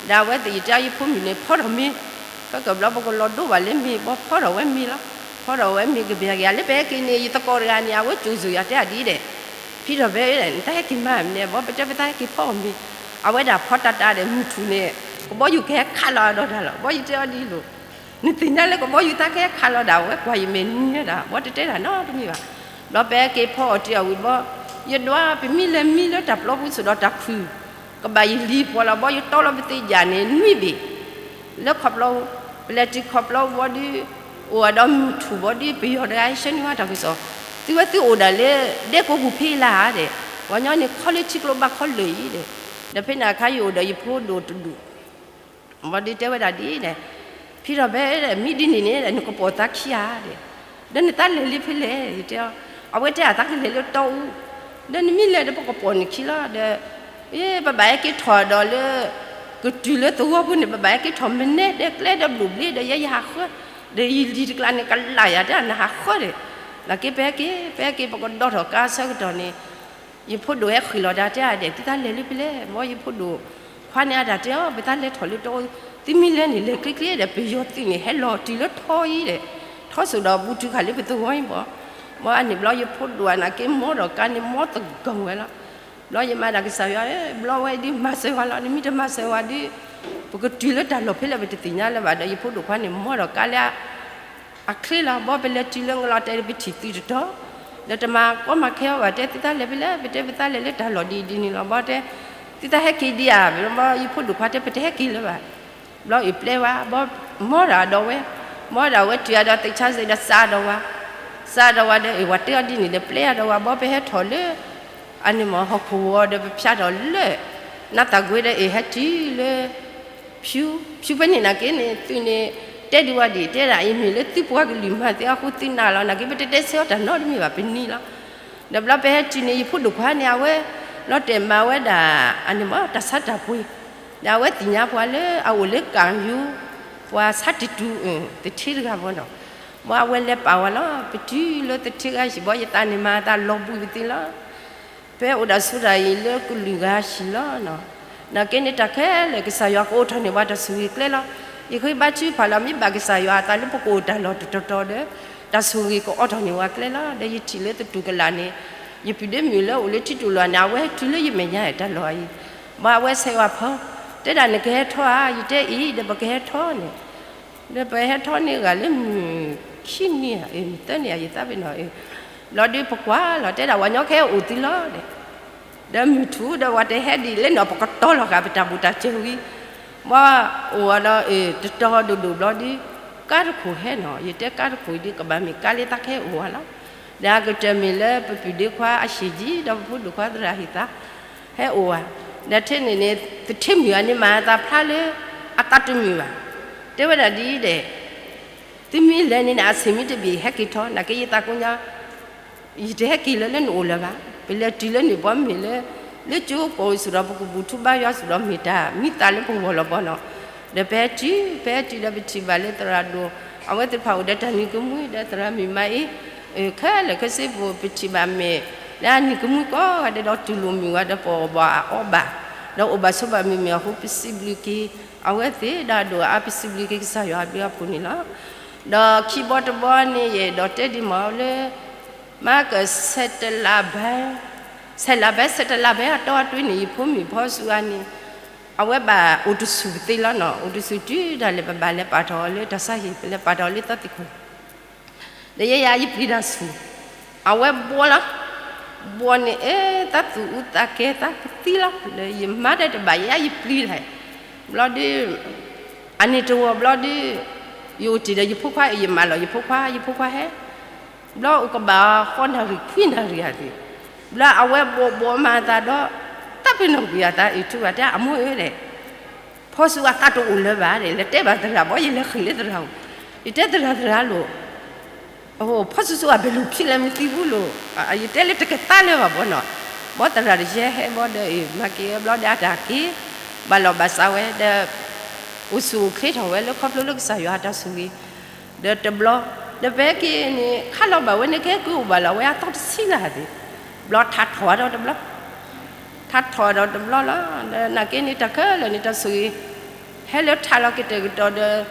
ဒီးအဝဲသ့ၣ်ယတဲယဖိမုၣ်န့ၣ် ဖီထီၣ်မ့ၤ ခဲကဘျီပကလီၤဒိဘၣ်လၢမ့ၤ ဘီဖီထီၣ်ဝဲမ့ၤလီၤ. ဖီထီၣ်ဝဲမ့ၤကဘျၤက့ၤ လၢပဟဲက့ၤန့ၣ် ယသကိးတဂၤန့ၣ် အဝဲကၠိၣ်စၢၤယၤတဲအဒ်ဒီး ဖံထီၣ်ဖဲ နတၢ်ဟဲက့ၤမၤမနုၤ ဘီပတဲပသးဟဲက့ၤဖီအီၣ်မ့ၤ အဝဲဒၣ်ဖီတၢ်တၢ်ဒီး မုၢ်ထူၣ်န့ၣ် ကဘီယူၤကဟဲခးလီၤအဒီးတၢ်လီၤ. ဘီယတဲအီၤဒ်အံၤလိၤ နသ့ၣ်ညါလၢကဘီယူၤသးကဟဲခးလီၤဒၣ် အဝဲကွၢ်ယမဲာ်နံၤဒၣ် ဘီတတဲတၢ်နီတမံၤဘၣ်. ဘျီပဟဲက့ၤဖီအီၣ်တ့ၢ်အီၣ်ဝံၤဘီ ယဒွးပမံလၢမံလၢတၢ်ပျီပူၤစ့ၢ်ဒီးတၢ်ခုၣ် ကဘၣ်ယလံၤပှီၤလီၤဘီ ယတီလီၤပသ့ၣ်ယၣ်န့ၣ် နွံဘ့ၣ် လၢခီၣ်ပျီ ပလဲၤတုၤခီၣ်ပျီဘီဒု အိၣ်ဝဲဒီးမုၢ်ထူၣ်ဘီဒု ပယီၤတဂၤဟဲဆှၢန့ၢ်ဝဲတၢ်ကစီၣ် သုဝဲသုအိၣ်ဒၣ်လၢ ဒဲကိးပူၤဖဲလၢဧါဒီး ပှၤညီန့ၣ်ခီလၢထံကျိဘၣ်ခီလၢာ်အံၤဒီး ဒီးဖဲန့ၣ်အခါယအိၣ်ဒီးယဖိဒိၣ်တဒူၣ် ဘီဒုတဲဝဲဒၣ်ဒ်ဒီး ဖံထီၣ်ဖဲ မံဒ်န့ၣ်န့ၣ် နကပိာ်သးခံဧါဒီး ဒီးနသးလဲၤလံဖဲလဲၣ် ယတဲအီၤ အဝဲတဲအသးကလဲၤလၢတီအူ ဒီးနမ့ၢ်လဲၤဒီးပကပိာ်နခံလီၤဒီး ပဘၣ်ဟဲက့ၤထီၣ်ဒီးလၢ ကတုၤလၢသဝီပူၤန့ၣ် ပဘၣ်ဟဲက့ၤထီၣ်မနဲဒီးကျဲဒီးဘျိးဘျ့ဒီး ယဲယဟးဃၢ, ဒီးယလံၤတကျါန့ၣ် ကလးယၤတဲ နဟးဃၢဒီး, နာ်က့ပဟဲက့ၤ ပဟဲက့ၤ ပကဒီထီၣ်ကါဆၢကတီၢ်န့ၣ်, ယဖိဒိၣ်ဟဲဃ့ၢ်လီၤတၢ်တဲဒီး သုသးလဲၤလၢဖဲလဲၣ်, ဘီယဖိဒိၣ်ခွါန့ၣ်အတၢ်တဲအီၤ ပသးလဲၤထီၣ်လၢတၢ်, သုမ့ၢ်လဲၤန့ၣ် လဲၤချ့ချ့ဒီး ပယီၤသုးန့ၣ် ဟဲလီၤတုၤလၢထီအံၤဒီး, ထီစိၤဒီးဘူးတုၤခးလၢပသဝီအံၤဘီ, ဘီအန့ၣ်ဘျီယဖိဒိၣ်အနာ်က့ မီဒီးကါန့ၣ် မီသဂီၢ်ဝဲလီၤ. ဘျီယမၤဒၣ်ကစၢ်ယွၤ, ဘျီဝဲဒ်မၤစၢၤဝဲလီၤ, နမ့ၢ်တမၤစၢၤဝဲဒ်, ပကတုၤလၢတၢ်လီၢ်ဖဲလဲၣ် ပတသ့ၣ်ညါလၢၤဘၣ်ဒီး ယဖိဒိၣ်ခွါန့ၣ် မီဒီးကါလၢအချ့လီၤ. ဘီပလဲၤတုၤလၢ ငလီၤတဲာ်ဒီး ပထံၣ်သုးတတီၤ, ဒီးတမၤကီမၤခဲအီၤဘၣ်တဲ သုသးလဲၤဖဲလဲၣ်, ပတဲပသးလဲၤလၢတၢ်လီၢ်ဒ်အံၤဒ်န့ၣ်လီၤ. ဘီတဲ သုသးဟဲက့ၤဒံးဧါ, ဘီယဖိဒိၣ်ခွါတဲ ပတဟဲက့ၤလၢၤဘၣ်. ဘျီအပျဲဝဲ, ဘီမီဒၣ်ဒီးဝဲ, မီဒၣ်ဝဲတုၤအဒီး သ့ၣ်ဆါစ့ဒီး စးဒီးဝဲ, စးဒီးဝဲဒီး အ့ၣ် ဝၤတဲအီၤဒ်န့ၣ်ဒီး ပျဲအဒီးဝဲ, ဘီပဟဲထီၣ်လၢ အန့ၣ်မ့ၢ်ဟီၣ်ခိၣ်ဝီၤဒီး ပဖၠးထီၣ်လၢ နါသးကွ့ဒီး အ့ၣ် ဟဲတုၤလၢ ဖၠူ, ဖၠူဖဲန့ၣ်နာ်က့န့ၣ် သုးန့ၣ် တဲဒံးဝဲဒံး တဲဒၣ်အံၤမ့ၢ်လၢသုပှၤကလုာ်မၤသ့အဃိ သုနာ်လီၤ. နာ်က့ ပတတဲဆၢအီၤတၢ်နီတမံၤဘၣ် ပနံၤလီၤ. ဒီးဘျီပဟဲတုၤန့ၣ် ယဖိဒိၣ်ခွါန့ၣ် အဝဲ လီၤတဲာ်မၤဝဲဒၣ် အန့ၣ်မ့ၢ်တၢ်ဆါတၢ်ပှ့ၤ, ဒီးအဝဲသ့ၣ်ညါပှၤလၢအအိၣ်လၢကၣ်ယူၤ, ပှၤဆါတတူၤ, သထ့တဂၤဘီနီၤ, ဘီအဝဲလဲၤပာ်ဝဲလီၤ. ပတုၤလၢသထ့ဂၤဟံၣ်ဘီ ယသးန့ၣ်မၤသးလီၤဘှံးပသ့လီၤ. ပအိၣ်ဒၣ်ဆိဒၣ်အံၤလၢကလုာ်ဂၤဟံၣ်လီၤ. နာ်က့န့ၣ် တၢ်ခဲလၢာ် ကစၢ်ယွၤကအိးထီၣ်န့ၢ်ပှၤတၢ်ဆိၣ်ဂ့ၤကျဲလီၤ. ယဃ့ဘါထုကဖၣ်လီၤ မ့ၢ်ဘၣ်ကစၢ်ယွၤအသးလၢပကအိၣ်တၢ်လီၢ်တတီၤတီၤဒီး တၢ်ဆိၣ်ဂ့ၤကအိးထီၣ်န့ၢ်ပှၤကျဲလီၤ. ဒီးယထံၣ်လၢသတူၢ်ကလာ်န့ၣ် ယပုၢ်ဒီးမုၣ်လၢအိၣ်လၢထံတူၢ်လိာ်န့ၣ် အဝဲဟဲတုၤလၢယမဲာ်ညါတၢ်လီၢ်အံၤ, ဘၣ်အဝဲဆဲးဝဲဖီ, တဲဒၣ်နကဟဲထီဧါ, ယတဲအံၤဒီး ပကဟဲထီန့ၣ်, ဒီးပဟဲထီန့ၢ်ဂၤလၢမုၢ်ခံနံၤဧါ, မုၢ်သၢနံၤဧါ ယသးပ့ၤနီၣ်, ဘျီဒီးပကွၢ်လီၤ တဲဒၣ်ဝဲညီခဲအိၣ်သံလီၤ, ဒီးမုၢ်ထူၣ်ဒီး ပှၤတဟဲဒ်လဲၣ်နီၤ ပကတီၤလီၤဃာ်ပတၢ်ဘူၣ်တၢ်စၢၤဝံၤ, ဘၣ်အိၣ်ဝဲဒီး တတီၤဒိၣ်ဒိၣ်ဘျီဒီး ကါတခိၣ်ဟဲနီၤ, ယတဲကါတခိၣ်အံၤဒီး ကဘၣ်မ့ၢ်ကါလၢသးကဟဲအိၣ်ဝဲလီၤ. ဒီးအကတၢၢ်မ့ၢ်လၢ ပပုၢ်ဒ့ခွါအဟံၣ်ကံၤ ဒီးပဖိဒိၣ်ခွါသရၣ်ဟံၣ်သး ဟဲအိၣ်ဝဲ, ဒီးထဲန့ၣ်န့ၣ် သထ့မုၣ်အန့ၣ်မၤအသးဖျါလၢ အသးတမုာ်ဘၣ်, တဲဝဲဒၣ်ဒ်အံၤဒီး သုမ့ၢ်လဲၤန့ၣ်န့ၣ် အဆ့ၣ်မ့ၢ်တဘ့ၣ် ဟဲက့ၤထီၣ်, နာ်က့ယသးကိညါ ယတဟဲက့ၤလၢလၢနအိၣ်လၢၤဘၣ်, ပလဲၤတုၤလၢန့ၣ်ဘီမ့ၢ်လၢ လၢကၠိကီၢ်အံၤစ့ၢ်ဒီး ပကဘူၣ်ထူဘါယွၤစ့ၢ်ဒီး မ့ၢ်တၢ်မံသးလၢပဂီၢ်လီၤဘီနီၤ, ဒီးပဟဲတုၤ ပဟဲတုၤဒီးပထံၣ်ဘၣ်လၢသရၣ်ဒိၣ် အဝဲသ့ၣ်တဖၣ်အိၣ်ဒီးတၢ်နံၤကမှံဒီးသရၣ်မုၣ်မါအံၤ, ခဲလၢာ်ခဲဆ့ပူၤ ပထံၣ်ဘၣ်မ့ၢ် လၢအနံၤကမှံကိးဂၤဒဲးဒီးတူၢ်လိာ်မုာ်ဝဲဒီးပအီၣ်ဘၣ်အီဘၣ်, ဒီးအိၣ်ဘၣ်ဆိးဘၣ်မုာ်မုာ်အဃိ ပစံးဘျုးက့ၤ အဝဲသ့ၣ်ဒီးအဒိၣ်အါ ပစံးဘျုးက့ၤကစၢ်ယွၤအဘျုးအဖှိၣ်န့ၣ်လီၤ. ဒီးခံဘီတဘီန့ၣ် ယအဲၣ်ဒိးတဲဒံးမ့ၢ်လၢ မၤကဆဲးတလးဘဲ, ဆဲးလးဘဲ ဆဲးတလးဘဲအတီအတွဲန့ၣ် ယဖိမုၣ်ဖီစူၤအါန့ၣ် အဝဲဘၣ်အိၣ်တဆူၣ်ပသ့လီၤနီၤ, အိၣ်တဆူၣ်တုၤဒၣ်လဲာ် ပဘၣ်လဲၤပာ်ထီၣ်အီၤလၢတၢ်ဆါဟံၣ် ပလဲၤပာ်ထီၣ်အီၤလၢသီသံၣ်ခိၣ်, ဒီးယဲယၤယပျံၤတၢ်ဆူၣ်, အဝဲဘှီလီၤ, ဘှီန့ၣ် အဲ သးသူၣ်အူသးကဲ သးကသံလီၤ, ဒီးယမၤတၢ်တဘၣ် ယဲယၤယပျံၤတၢ်, ဘျီဒီး အန့ၣ်တဂီၤဘျီဒီး ယအိၣ်တ့ၢ်ဒီးယဖိခွါ ယမၢလီၤယဖိခွါ ယဖိခွါဟဲ, ဘျီအိၣ်ကဘၣ်ဃိးနၣ်ရံၣ်ခွံနၣ်ရံၣ်ဧါသ့ၣ်, ဘျီအဝဲဘှီဘှီမၤသးဒီး သးပ့ၤနီၣ်ကွံာ်အသး အ့ၣ်ထူဘၣ်တဲ အမိၢ်ဧၢဒီး ဖီစူၤအသးတအိၣ်လၢၤဘၣ်ဒီး လဲၤတဲဘၣ်သရၣ်ဘီ ယလဲၤဃ့ၢ်လၢသရၣ်အိၣ်, ယတဲသရၣ်သရၣ်လိၤ ဖီစူၤစူၤအဘဲလူၤဖံးလဲၣ်မ့ၢ်သံဘူးလိၤ, ယတဲလၢတကသါလၢၤဘၣ်ဘီနီၤ, ဘီသရၣ်တယဲဟဲဘီဒီး မၤက့ၤဝဲဘျီဒီးအတၢ်က့ၤ ဘၣ်လီၤဘၣ်စးဝဲဒီး အိၣ်ဆူၣ်အိၣ်ချ့ထီၣ်ဝဲလၢခီဖျိလၢကစၢ်ယွၤအတၢ်ဆိၣ်ဂ့ၤ, ဒီးတဘျီ ဒီးပဟဲက့ၤန့ၣ် ခးလီၤဘၣ်ဝဲန့ၣ် ကဟဲက့ၤအိၣ်ဘၣ်လီၤဝဲအသီတဆံလၢ်သ့ၣ်, ဘျီထးထီၣ်ဒီးတဘျီ ထးထီၣ်ဒီးတဘျီလီၤ, ဒီးနာ်က့န့ၣ် တၢ်ခဲလၢာ်န့ၣ် တၢ်ဆိၣ်ဂ့ၤ ဟဲလၢထးလီၤကတဲာ်ကတီၤဒီး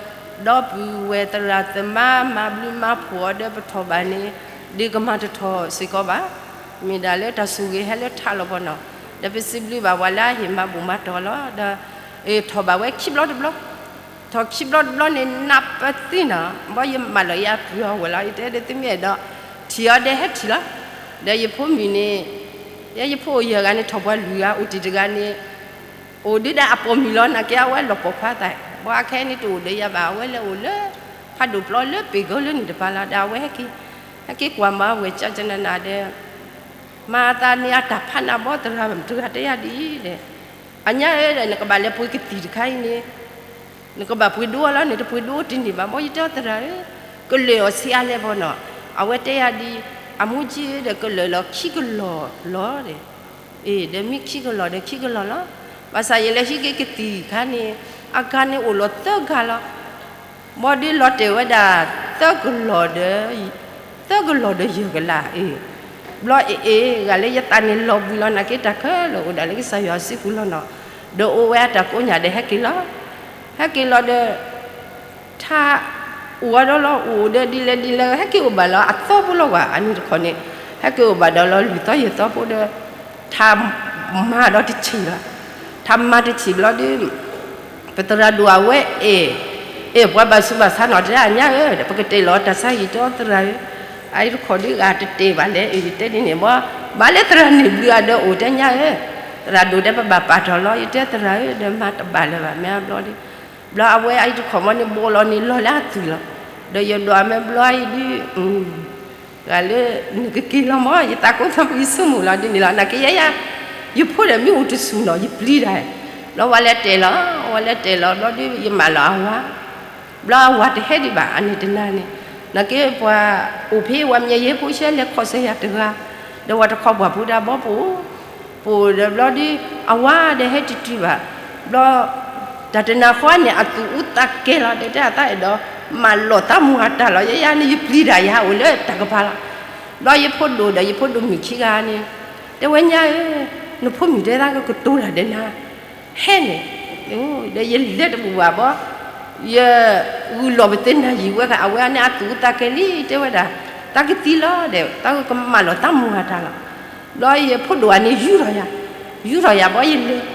ဒီပုၢ်ဝဲၢ်သရၣ်သမါ မၤဘျုးမၤဖှိၣ်အီၤဒီး ပထီၣ်ဘၣ်န့ၣ် ဒုးကမၤတထီၣ်စ့ၢ်ကီးဘၣ်, မ့ၢ်ဒၣ်လၢတၢ်ဆိၣ်ဂ့ၤဟဲလၢထးလီၤဘီနီၤ, ဒီးပစံးဘျုးဘၣ်ပှၤလၢအဟ့ၣ်မၤဘူၣ်မၤတီၤလီၤ, ဒီး ထီၣ်ဘၣ်ဝဲခံဘျီတဘျီ, ထီၣ်ခံဘျီတဘျီန့ၣ် နၢ်ပသ့နီၤ, ဘီယမၢလီၤယၤပျံၤအီၤဝဲလီၤ, ယတဲဒီးသုမ့ၢ်အဲၣ်ဒိးထံၣ်အီၤဒီးဟဲထံၣ်လီၤ, ဒီးယဖိမုၣ်န့ၣ် ယဲယဖိအိၣ်ယဲၢ်ဂၤန့ၣ် ထီၣ်ပှၤလွံၢ်ဂၤ အိၣ်တ့ၢ်တဂၤန့ၣ် အိၣ်ဒုးဒၣ်အပိာ်မုၣ်လီၤ, နာ်က့အဝဲလီၤပိာ်ခွါသး, ဘီအခဲအံၤန့ၣ်တအိၣ်ဒီးယၤဘၣ်, အဝဲလဲၤအိၣ်လၢ ဖးဒိၣ်ပျီလၢပ့ၤကီလၢန့ၣ်တပၤလီၤ, ဒီးအဝဲဟဲက့ၤ ဟဲက့ၤကွၢ်မၤဝဲကၠၢကၠၢနးနးဒီး မၤအသးန့ၣ် အတၢ်ဖးနးဘီသရၣ်တဂၤတဲယၤဒ်အံၤဒီး, အညါဧၢဒီး နကဘၣ်လဲၤပှ့ၤကသံၣ်တခါအံၤန့ၣ် နကဘၣ်ပှ့ၤဒိအီၤလီၤန့ၣ် တပှ့ၤဒိတန့ၢ်ဘၣ်, ဘီယတဲအီၤသရၣ်ဧၢ, ကလၢာ်အီၤဆံးအါလဲၣ်ဘီနီၤ, အဝဲတဲယၤဒ်အံၤ, အမိၢ်ကၠံဧၢဒီး ကလၢာ်လီၤခံကလီၢ်လီၤဒီး, အ့ ဒီးမ့ၢ်ခံကလီၢ်ဒီးခံကလီၢ်လီၤ, ဘၣ်ဆၣ်ယလဲၤဟံးက့ၤကသံၣ်အခါန့ၣ်, အဂၤန့ၣ်အိၣ်လီၤသၢဂၤလီၤ. ဘီဒုးလီၤတဲာ်ဝဲဒၣ် သၢကလီၤဒီး, သၢကလီၤဒီးယဲၢ်ကလးအံၤ, ဘျီအ့ၣ်အ့ၣ် ဂၤလၢယသးန့ၣ်လီၤဘှံးလီၤ နာ်က့တၢ်ခဲလၢာ်အိၣ်ဒၣ်လၢကစၢ်ယွၤစုပူၤလီၤနီၤ. ဒီးအိၣ်ဝဲအတၢ်ကိးညၣ်ဒီးဟဲက့ၤလီၤ. ဟဲက့ၤလီၤဒီး ထါအိၣ်ဝဲဒီးလီၤ အိၣ်ဒီးဒ်လဲၣ်ဒ်လဲၣ် ဟဲက့ၤအိၣ်ဘၣ်လီၤအသီဖိလီၤကွၢ် အန့ၣ်တခီန့ၣ်, ဟဲက့ၤအိၣ်ဘၣ်ဒီးလီၤလွံၢ်သီယဲၢ်သီဖိဒီး ထါမၤဒီးတဆံးလီၤ. ထါမၤတဆံးဘျီဒီး ပသရၣ်ဒိၣ်အဝဲအဲၣ်, အဲၣ်ပှၤဘၣ်ဆူးဘၣ်ဆါနီၤ တဲအညါဧၢ, ဒီးပကတဲာ်လီၤတၢ်ဆါဟံၣ်တဲသရၣ်ဧၢ, အအံၤတခီဒုးဂၤတတဲာ်ဘၣ်လဲၣ်, ယတဲဒ်န့ၣ်ဘီ, ဘၣ်လၢသရၣ်န့ၣ်ဘျုးအဒီးအိၣ်တဲညါဧၢ, သရၣ်ဒိၣ်တဲပဘၣ်ပာ်ထီၣ်လီၤ ယတဲသရၣ်ဧၢ, ဒီးမၤတဘၣ်လၢၤဘၣ် မ့ၢ်အဘျီဒီး ဘျီအဝဲအအံၤတခီမ့ၢ်န့ၣ် ဘီလီၤန့ၣ်လီၤလၢအသွံၣ်လီၤ. ဒီးယဒွးမ့ၢ်ဘျီအံၤဒုး ဂၤလၢ နကက့ၤလီၤမ့ၢ် ယသးကိးသးပှၢ်ယဆိကမိၣ်လီၤဒ်န့ၣ်လီၤ. နာ်က့ယဲယါ ယဖိဒီးမ့ၢ်အိၣ်တဆူၣ်နီၤ ယပျံၤတၢ်, ဘျီဝဲလဲၤတဲာ်လီၤ ဝဲလဲၤတဲာ်လီၤ ဘျီဒုးယမၢလီၤအဝၤ, ဘျီအဝၤတဟဲဒံးဘၣ် အန့ၣ်တနၤန့ၣ်, နာ်က့ပှၤအိၣ်ဖဲဝဲမ့ၢ်ယဲဖိဆဲ လဲၤခီၣ်စၢၤယၤတဂၤ, ဒီးဝဲတခီပှၢ်ဖိဒၣ်ဘီပအိၣ် ပအိၣ်ဒီးဘျီဒုး အဝၤဒီးဟဲတတုၤဘၣ်, ဘျီ တၢ်တနၤဃီန့ၣ် အသူၣ်အူသးကဲလီၤ တဲတဲအသးအဲၣ်ဒိး မၢလီၤသးမူအတၢ်လီၤ ယဲယါန့ၣ် ယပျံၤတၢ်ယဟးအိၣ်လၢတၢ်ကပၤလီၤ. ဘျီယဖိဒိၣ်ဒီးယဖိဒိၣ်မုၣ်ခံဂၤန့ၣ် တဲဝဲညါဧၢ, နဖိမုၣ်တဲသးကကတိၤတၢ်ဒီးနၤ ဟဲန့ၣ်, ဒီးယလဲၤတဘူၣ်ဘၣ်ဘီ, ယဂုာ်လီၤပသ့နၤယံာ်ဝဲခါ အဝဲန့ၣ်အသူၣ်အူသးကဲလံ တဲဝဲဒၣ်, သးကသံလီၤဒီး သးကမၢလီၤသးမူအတၢ်လီၤ. ဘျီယဖိဒိၣ်အန့ၣ်ယူၢ်ထီၣ်ယၤ, ယူၢ်ထီၣ်ယၤဘီယလဲၤ,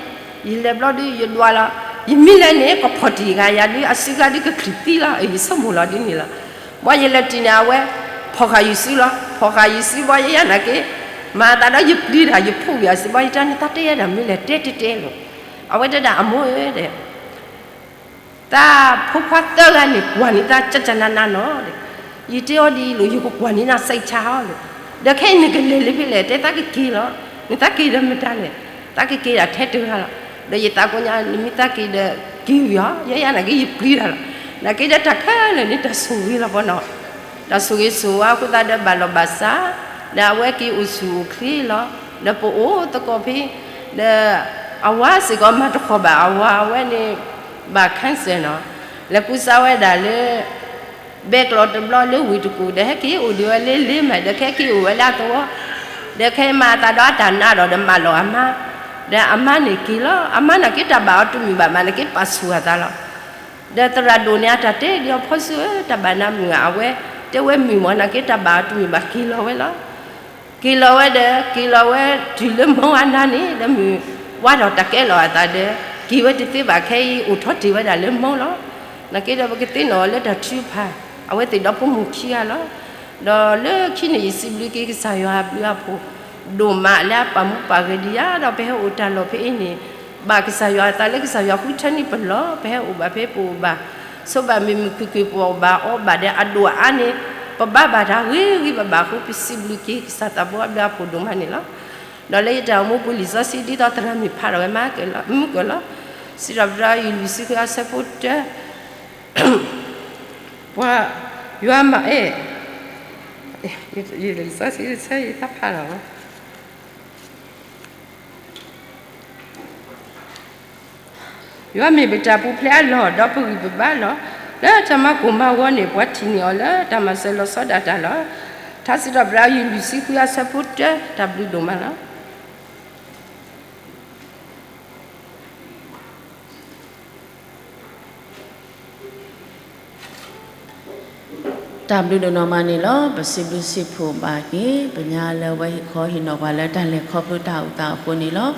ယလဲၤဘျီဒုးယဒွးလီၤ, ယမ့ၢ်လဲၤန့ၣ် ကဖီၣ်တံၢ်ဂၤယၤဒုး အစုဂၤဒုးကချံးသံလီၤ ယဆိကမိၣ်လီၤဒ်န့ၣ်လီၤ. ဘီယလဲၤတံၢ်န့ၣ် အဝဲ ဖီၣ်ဃာ်ယစုလီၤ, ဖီၣ်ဃာ်ယစုဘီယဲယါနာ်က့, မၤသးဒီးယပျံၤတၢ် ယဖိဝံၤအစုဘီယတဲန့ၣ် တၢ်တဲယဲဒၣ်မ့ၢ်လဲၤတဲတဲတဲလီၤ. အဝဲတဲဒၣ်အမိၢ်ဧၢဒီး သးဖိခွါသၢဂၤန့ၣ် ကွၢ်န့ၢ်သးကကနးနးနီၤဒီး, ယတဲအီၤဒ်အံၤလိာ် ယကကွၢ်န့ၢ်နၤစဲးဆါအီၤလီၤ, ဒီးခဲအံၤနကလဲၤလၢဖဲလဲၣ် တဲသးကက့ၤလီၤ, နသးက့ၤဒီးမတၤလဲၣ်, သးကက့ၤဒၣ်ထဲတဂၤလီၤ, ဒီးယသးကိးညါ နမ့ၢ်သးက့ၤဒီးက့ၤဝံၤအီၤ ယဲယါနာ်က့ယပျံၤတၢ်လီၤ, နာ်က့ဒီးတၢ်ခဲလၢာ်န့ၣ် တၢ်ဆိၣ်ဂ့ၤလီၤပနီၤ တၢ်ဆိၣ်ဂ့ၤဆိၣ်ဝါအဃိသတးဒီးဘၣ်လီၤဘၣ်စး, ဒီးအဝဲက့ၤအိၣ်ဆူၣ်အိၣ်ချ့လီၤ, ဒီးပအိၣ်သကိးဖဲ, ဒီးအဝၤစ့ၢ်ကီးမၤတခီဘၣ် အဝၤအဝဲန့ၣ် ဘၣ် cancer နီၤ, လဲၤကူစါဝဲဒၣ်လၢ ဘဲကျိးတဘျီလၢဝ့ၢ်တကူၣ် ဒီးဟဲက့ၤအိၣ်ဒံးဝဲလၢလ့မး ဒီးခဲက့ၤအိၣ်ဝဲလၢအသဝီ, ဒီးခဲမၤအသးဒီးအတၢ်နးဒီး ဒီးမၢလီၤအမါ, ဒီးအမါန့ၣ်က့ၤလီၤ, အမါနာ်က့တၢ်ဘၣ်အီၤတမုာ်ဘၣ်မး နာ်က့ပာ်ဆူၣ်အသးလီၤ. ဒီးသရၣ်ဒိၣ်န့ၣ်အတၢ်တဲဒ်အီၤ ဖီစူၢ်ဧၢ တၢ်ဘၣ်နၤမုာ်ဧါ, အဝဲတဲဝဲမုာ်မး နာ်က့တၢ်ဘၣ်အီၤတမုာ်ဘၣ် က့ၤလီၤဝဲလီၤ. က့ၤလီၤဝဲဒီး က့ၤလီၤဝဲတုၤလၢမုၢ်ဝါနၤန့ၣ် ဒီးမုၢ်ဝါထီၣ်တၢ်ကဲလီၤအသးဒီး က့ၤဝဲတသ့ဘၣ် ခဲအံၤအိၣ်ထီၣ်တ့ၢ်ဝဲဒၣ်လၢမီလီၤ. နာ်က့ဒီးပကသ့ၣ်နီၣ်အီၤလၢတၢ်ထုကဖၣ်, အဝဲသ့ၣ်ဒီဖိမိၢ်ခံဂၤလီၤ. ဒီးလၢခံန့ၣ် ယစံးဘျုးက့ၤကစၢ်ယွၤအဘျုးအဖှိၣ်ဒိၣ်မးလၢအပာ်မူပာ်ဂဲၤဒံးယၤ ဒီးပဟဲအိၣ်တၢ်လီၢ်ဖဲအံၤန့ၣ်, ဘၣ်ကစၢ်ယွၤအသးလၢကစၢ်ယွၤဃုထၢန့ၢ်ပလီၢ် ပဟဲအိၣ်ဘၣ်ဖဲပအိၣ်ဘၣ်, ဆိးဘၣ်မုာ်မုာ်ခုၣ်ခုၣ် ပအီၣ်ဘၣ်အီဘၣ်ဒီးအဒိၣ်အအါန့ၣ်, ပဘါဘၣ်တၢ်ဂ့ၤဂ့ၤဘၣ်ဘၣ်အဃိ ပစံးဘျုးက့ၤကစၢ်သးဘိအဘျုးအဖှိၣ်ဒိၣ်မးန့ၣ်လီၤ. ဒီးလၢယတၢ်အိၣ်မူပူၤ လံာ်စီဆှံဒ်သိးသရၣ်မုၣ်ဖးထီၣ်ဝဲ မုၢ်ကၢၢ်လီၤ, စံးထီၣ်ပတြၢၤ ယူၢ်လွံၢ်ဆံခွံအဆၢဖိတၢ, ပှၤယွၤမၤအဲၣ်, လံာ်စီဆှံတဆၢယသးဖးလီၤ ယွၤမ့ၢ်ပတၢ်ပူၤဖျဲးအလီၢ် ဒီးပဂံၢ်ပဘါလီၤ. လၢတၢ်မၤကိၢ်မၤဂီၤန့ၣ် ပှၤထံၣ်န့ၢ်အီၤလၢတၢ်မၤစၢၤလီၤဆီဒၣ်တၢ်လီၤ. ထါစံးထီၣ်ပတြၢၤ ယူၢ်လွံၢ်ဆံခွံအဆၢဖိတၢ တၢ်ဘျုးဒိၣ်မးလီၤ. တၢ်ဘျုးဒိၣ်နီၢ်မးန့ၣ်လီၤ. ပစံးဘျုးစံးဖှိၣ်ဘၣ်က့ၤ ပညါလၢအဝဲဟ့ၣ်ခီဟ့ၣ်နီၤပှၤလၢတၢ်လဲၤခီဖျိတၢ်အိၣ်သးအဃိန့ၣ်လီၤ.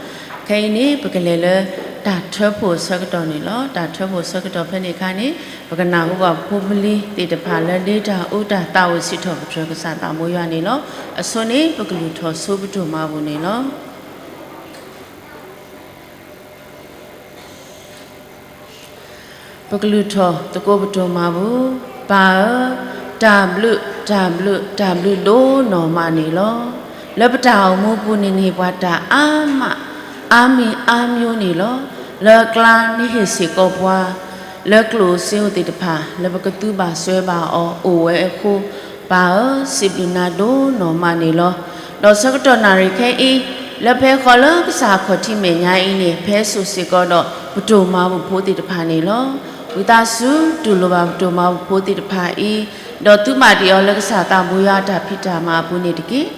ခဲအံၤန့ၣ် ပကလဲၤလၢတၢ်ထၢဖှိၣ်အဆၢကတီၢ်န့ၣ်လီၤ. တၢ်ထၢဖှိၣ်အဆၢကတီၢ်ဖဲန့ၣ်အခါန့ၣ် ပကနၢ်ဟူဘၣ်ဖိပလံၤသ့ၣ်တဖၣ်လၢလ့တၢ်အူတၢ်သးအိၣ်စံးထီၣ်ပတြၢၤကစၢ်သးဘိယွၤန့ၣ်လီၤ. အဆိန့ၣ် ပကလုၢ်ထီၣ်ဆိပဒိၣ်မးပူၤန့ၣ်လီၤ. ပကလုၢ်ထီၣ်သကိးပဒိၣ်မးပူၤ, ပၢ်ဧၢ, တၢ်ဘျုး, တၢ်ဘျုး, တၢ်ဘျုးဒိၣ်နီၢ်မးန့ၣ်လီၤ. လၢပတၢ်အိၣ်မူပူၤန့ၣ်န့ၢ်ပှၤတၢ်အါမး, အါမံၤအါမံၤန့ၣ်လီၤ. လၢအကျါန့ၣ်ဟ့ၣ်စ့ၢ်ကီးပှၤ လၢကျိၣ်စ့အိၣ်သ့ၣ်တဖၣ် လၢပကသူဘၣ်စွဲဘၣ်အီၤအိၣ်ဝဲအဃိ, ပၢ်ဧၢ, စံးဘျုးနၤဒိၣ်နီၢ်မးန့ၣ်လီၤ. ဒီးဆၢကတီၢ်နၣ်ရံၣ်ခဲအံၤ လၢဖဲဃီလၢကစၢ်အခီၣ်ထံးမဲာ်ညါအံၤန့ၣ် ဖဲစိၤစ့ၢ်ကီးဒီးပတိၢ်မၤဘူၣ်ဖိသ့ၣ်တဖၣ်န့ၣ်လီၤ. ဝံသးစူၤတူၢ်လိာ်ဘၣ်ပတိၢ်မၤဘူၣ်ဖိသ့ၣ်တဖၣ်အံၤ, ဒီးသုဘၣ်တ့ၢ်အီၤလၢကစၢ်သးဘိယွၤအတၢ်ဖံးတၢ်မၤအပူၤန့ၣ်တက့ၢ်.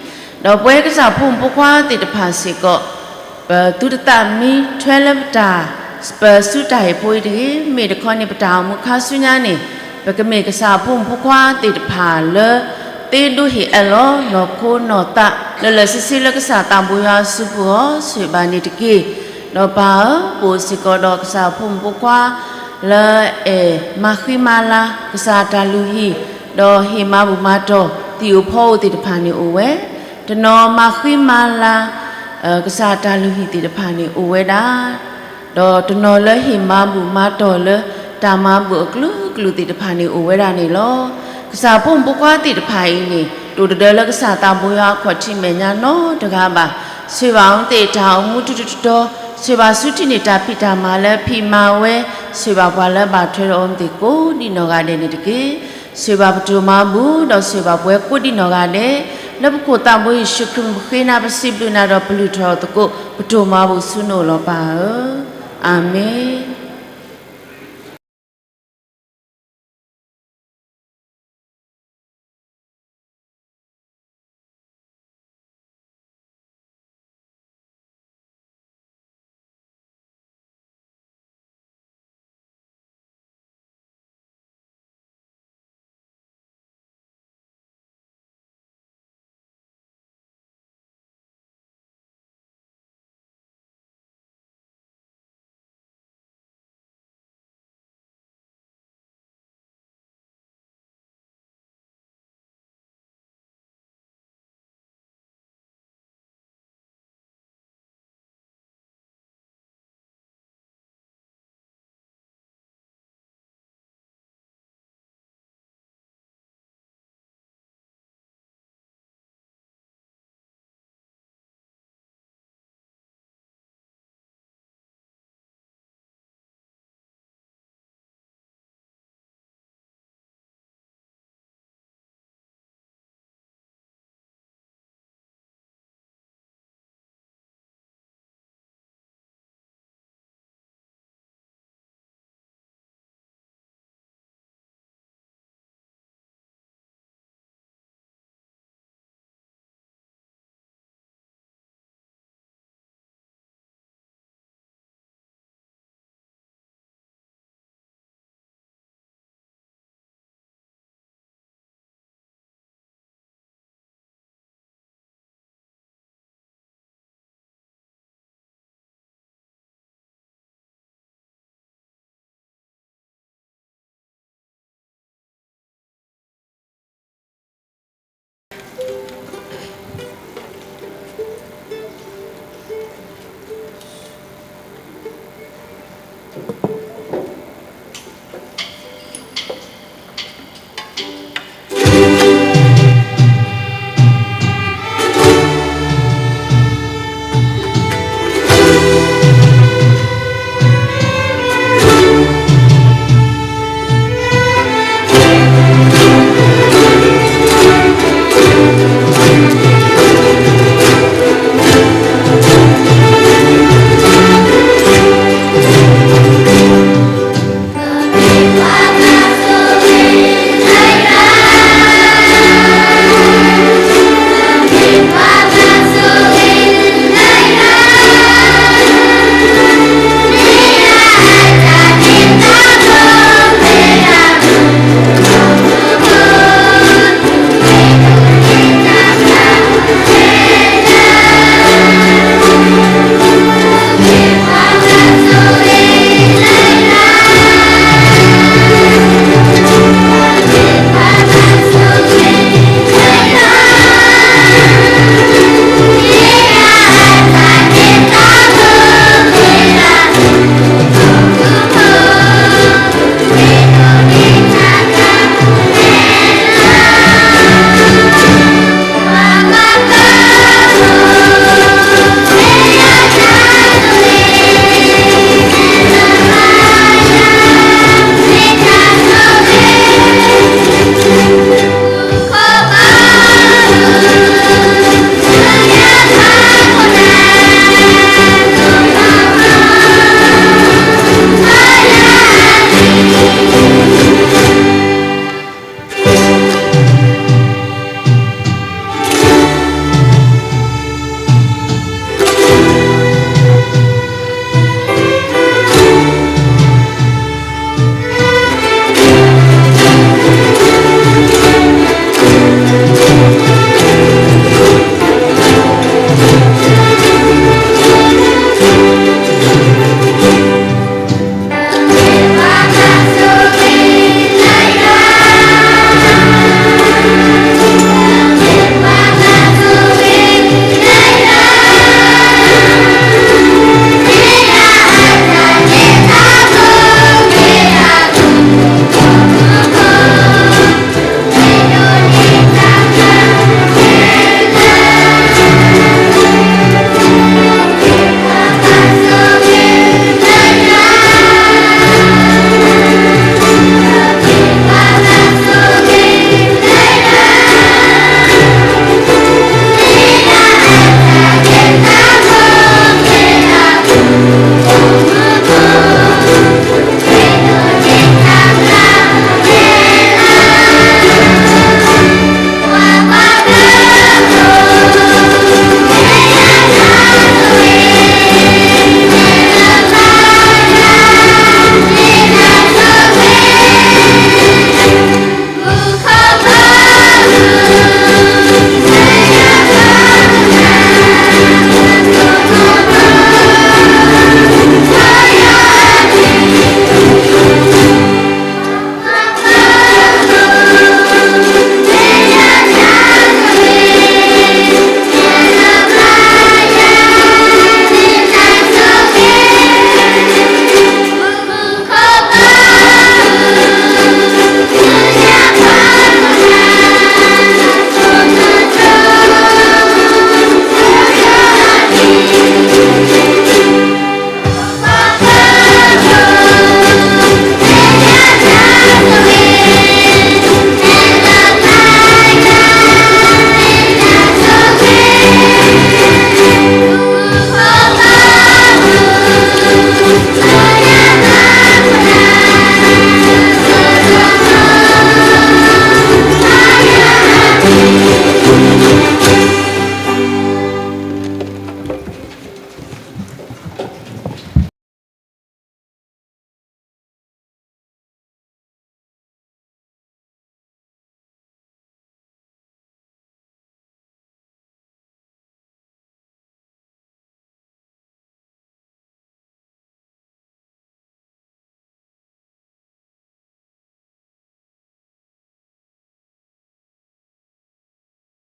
ဒီးပဝဲကစၢ်ဖိမုၣ်ဖိခွါသ့ၣ်တဖၣ်စ့ၢ်ကီး ပသုတသးမံထွဲလၢပတၢ် ပစုတၢ်ဟ့ၣ်ဖိအံၤတဂ့ၤ, မ့ၢ်တခီန့ၣ် ပတၢ်အိၣ်မူခါဆူညါန့ၣ် ပကမ့ၢ်ကစၢ်အဖိမုၣ်ဖိခွါသ့ၣ်တဖၣ်လၢ သ့ဒိဟ့ၣ်အၢၣ်လီၤနီၢ်ခိနီၢ်သး လၢလၢာ်ဆ့ဆ့လၢကစၢ်သးဘိယွၤအစုပူၤအဂီၢ် ဆိၣ်ဂ့ၤဘၣ်န့ၣ်တက့ၢ်. ဒီးပၢ်ဧၢ, ပအိၣ်စ့ၢ်ကီးဒီးကစၢ်အဖိမုၣ်ဖိခွါ လၢအဲၣ်မၤဃံမၤလၤ ကစၢ်အတၢ်လုၢ်ဟံၣ်, ဒီးဟ့ၣ်မၤဘူၣ်မၤတီၢ် သံၣ်အိၣ်ဖီအိၣ်သ့ၣ်တဖၣ်န့ၣ်အိၣ်ဝဲ, တနီၤမၤဃံမၤလၤ ကစၢ်အတၢ်လုၢ်ဟံၣ်သ့ၣ်တဖၣ်န့ၣ်အိၣ်ဝဲဒၣ် ဒီးတနီၤလၢဟ့ၣ်မၤဘူၣ်မၤတီၢ်လၢ တၢ်မၤဘူၣ်အကလုာ်ကလုာ်သ့ၣ်တဖၣ်န့ၣ်အိၣ်ဝဲဒၣ်န့ၣ်လီၤ. ကစၢ်ဖိမုၣ်ဖိခွါသ့ၣ်တဖၣ်အံၤန့ၣ် တအိၣ်တဒၢလၢကစၢ်သးဘိယွၤအခီၣ်ထံးမဲာ်ညါနီတဂၤဘၣ်. ဆိၣ်ဂ့ၤဘၣ်အဝဲသ့ၣ်တၢ်အိၣ်မူတတီၤတတီၤ, ဆိၣ်ဂ့ၤဘၣ်ဆူထံၣ်န့ၢ်တၢ်ဖံးတၢ်မၤလၢဖံးမၤဝဲ, ဆိၣ်ဂ့ၤဘၣ်ပှၤလၢဘၣ်ထွဲဒီးအဝဲသ့ၣ်ကိးဒံးနီၢ်ဂၤဒဲးန့ၣ်တက့ၢ်. ဆိၣ်ဂ့ၤဘၣ်ပတိၢ်မၤဘူၣ် ဒီးဆိၣ်ဂ့ၤဘၣ်ပဝဲကိးဒံးနီၢ်ဂၤဒဲး, လၢပခိၣ်သးဘိယ့ၣ်ၡူးခရံာ်မံၤပဃ့နၤ ပစံးဘျုးနၤဒီးပလုၢ်ထီၣ်သကိး ပတိၢ်မၤဘူၣ်ဆူနအိၣ်လီၤပၢ်ဧၢ, အၤမ့ၣ်.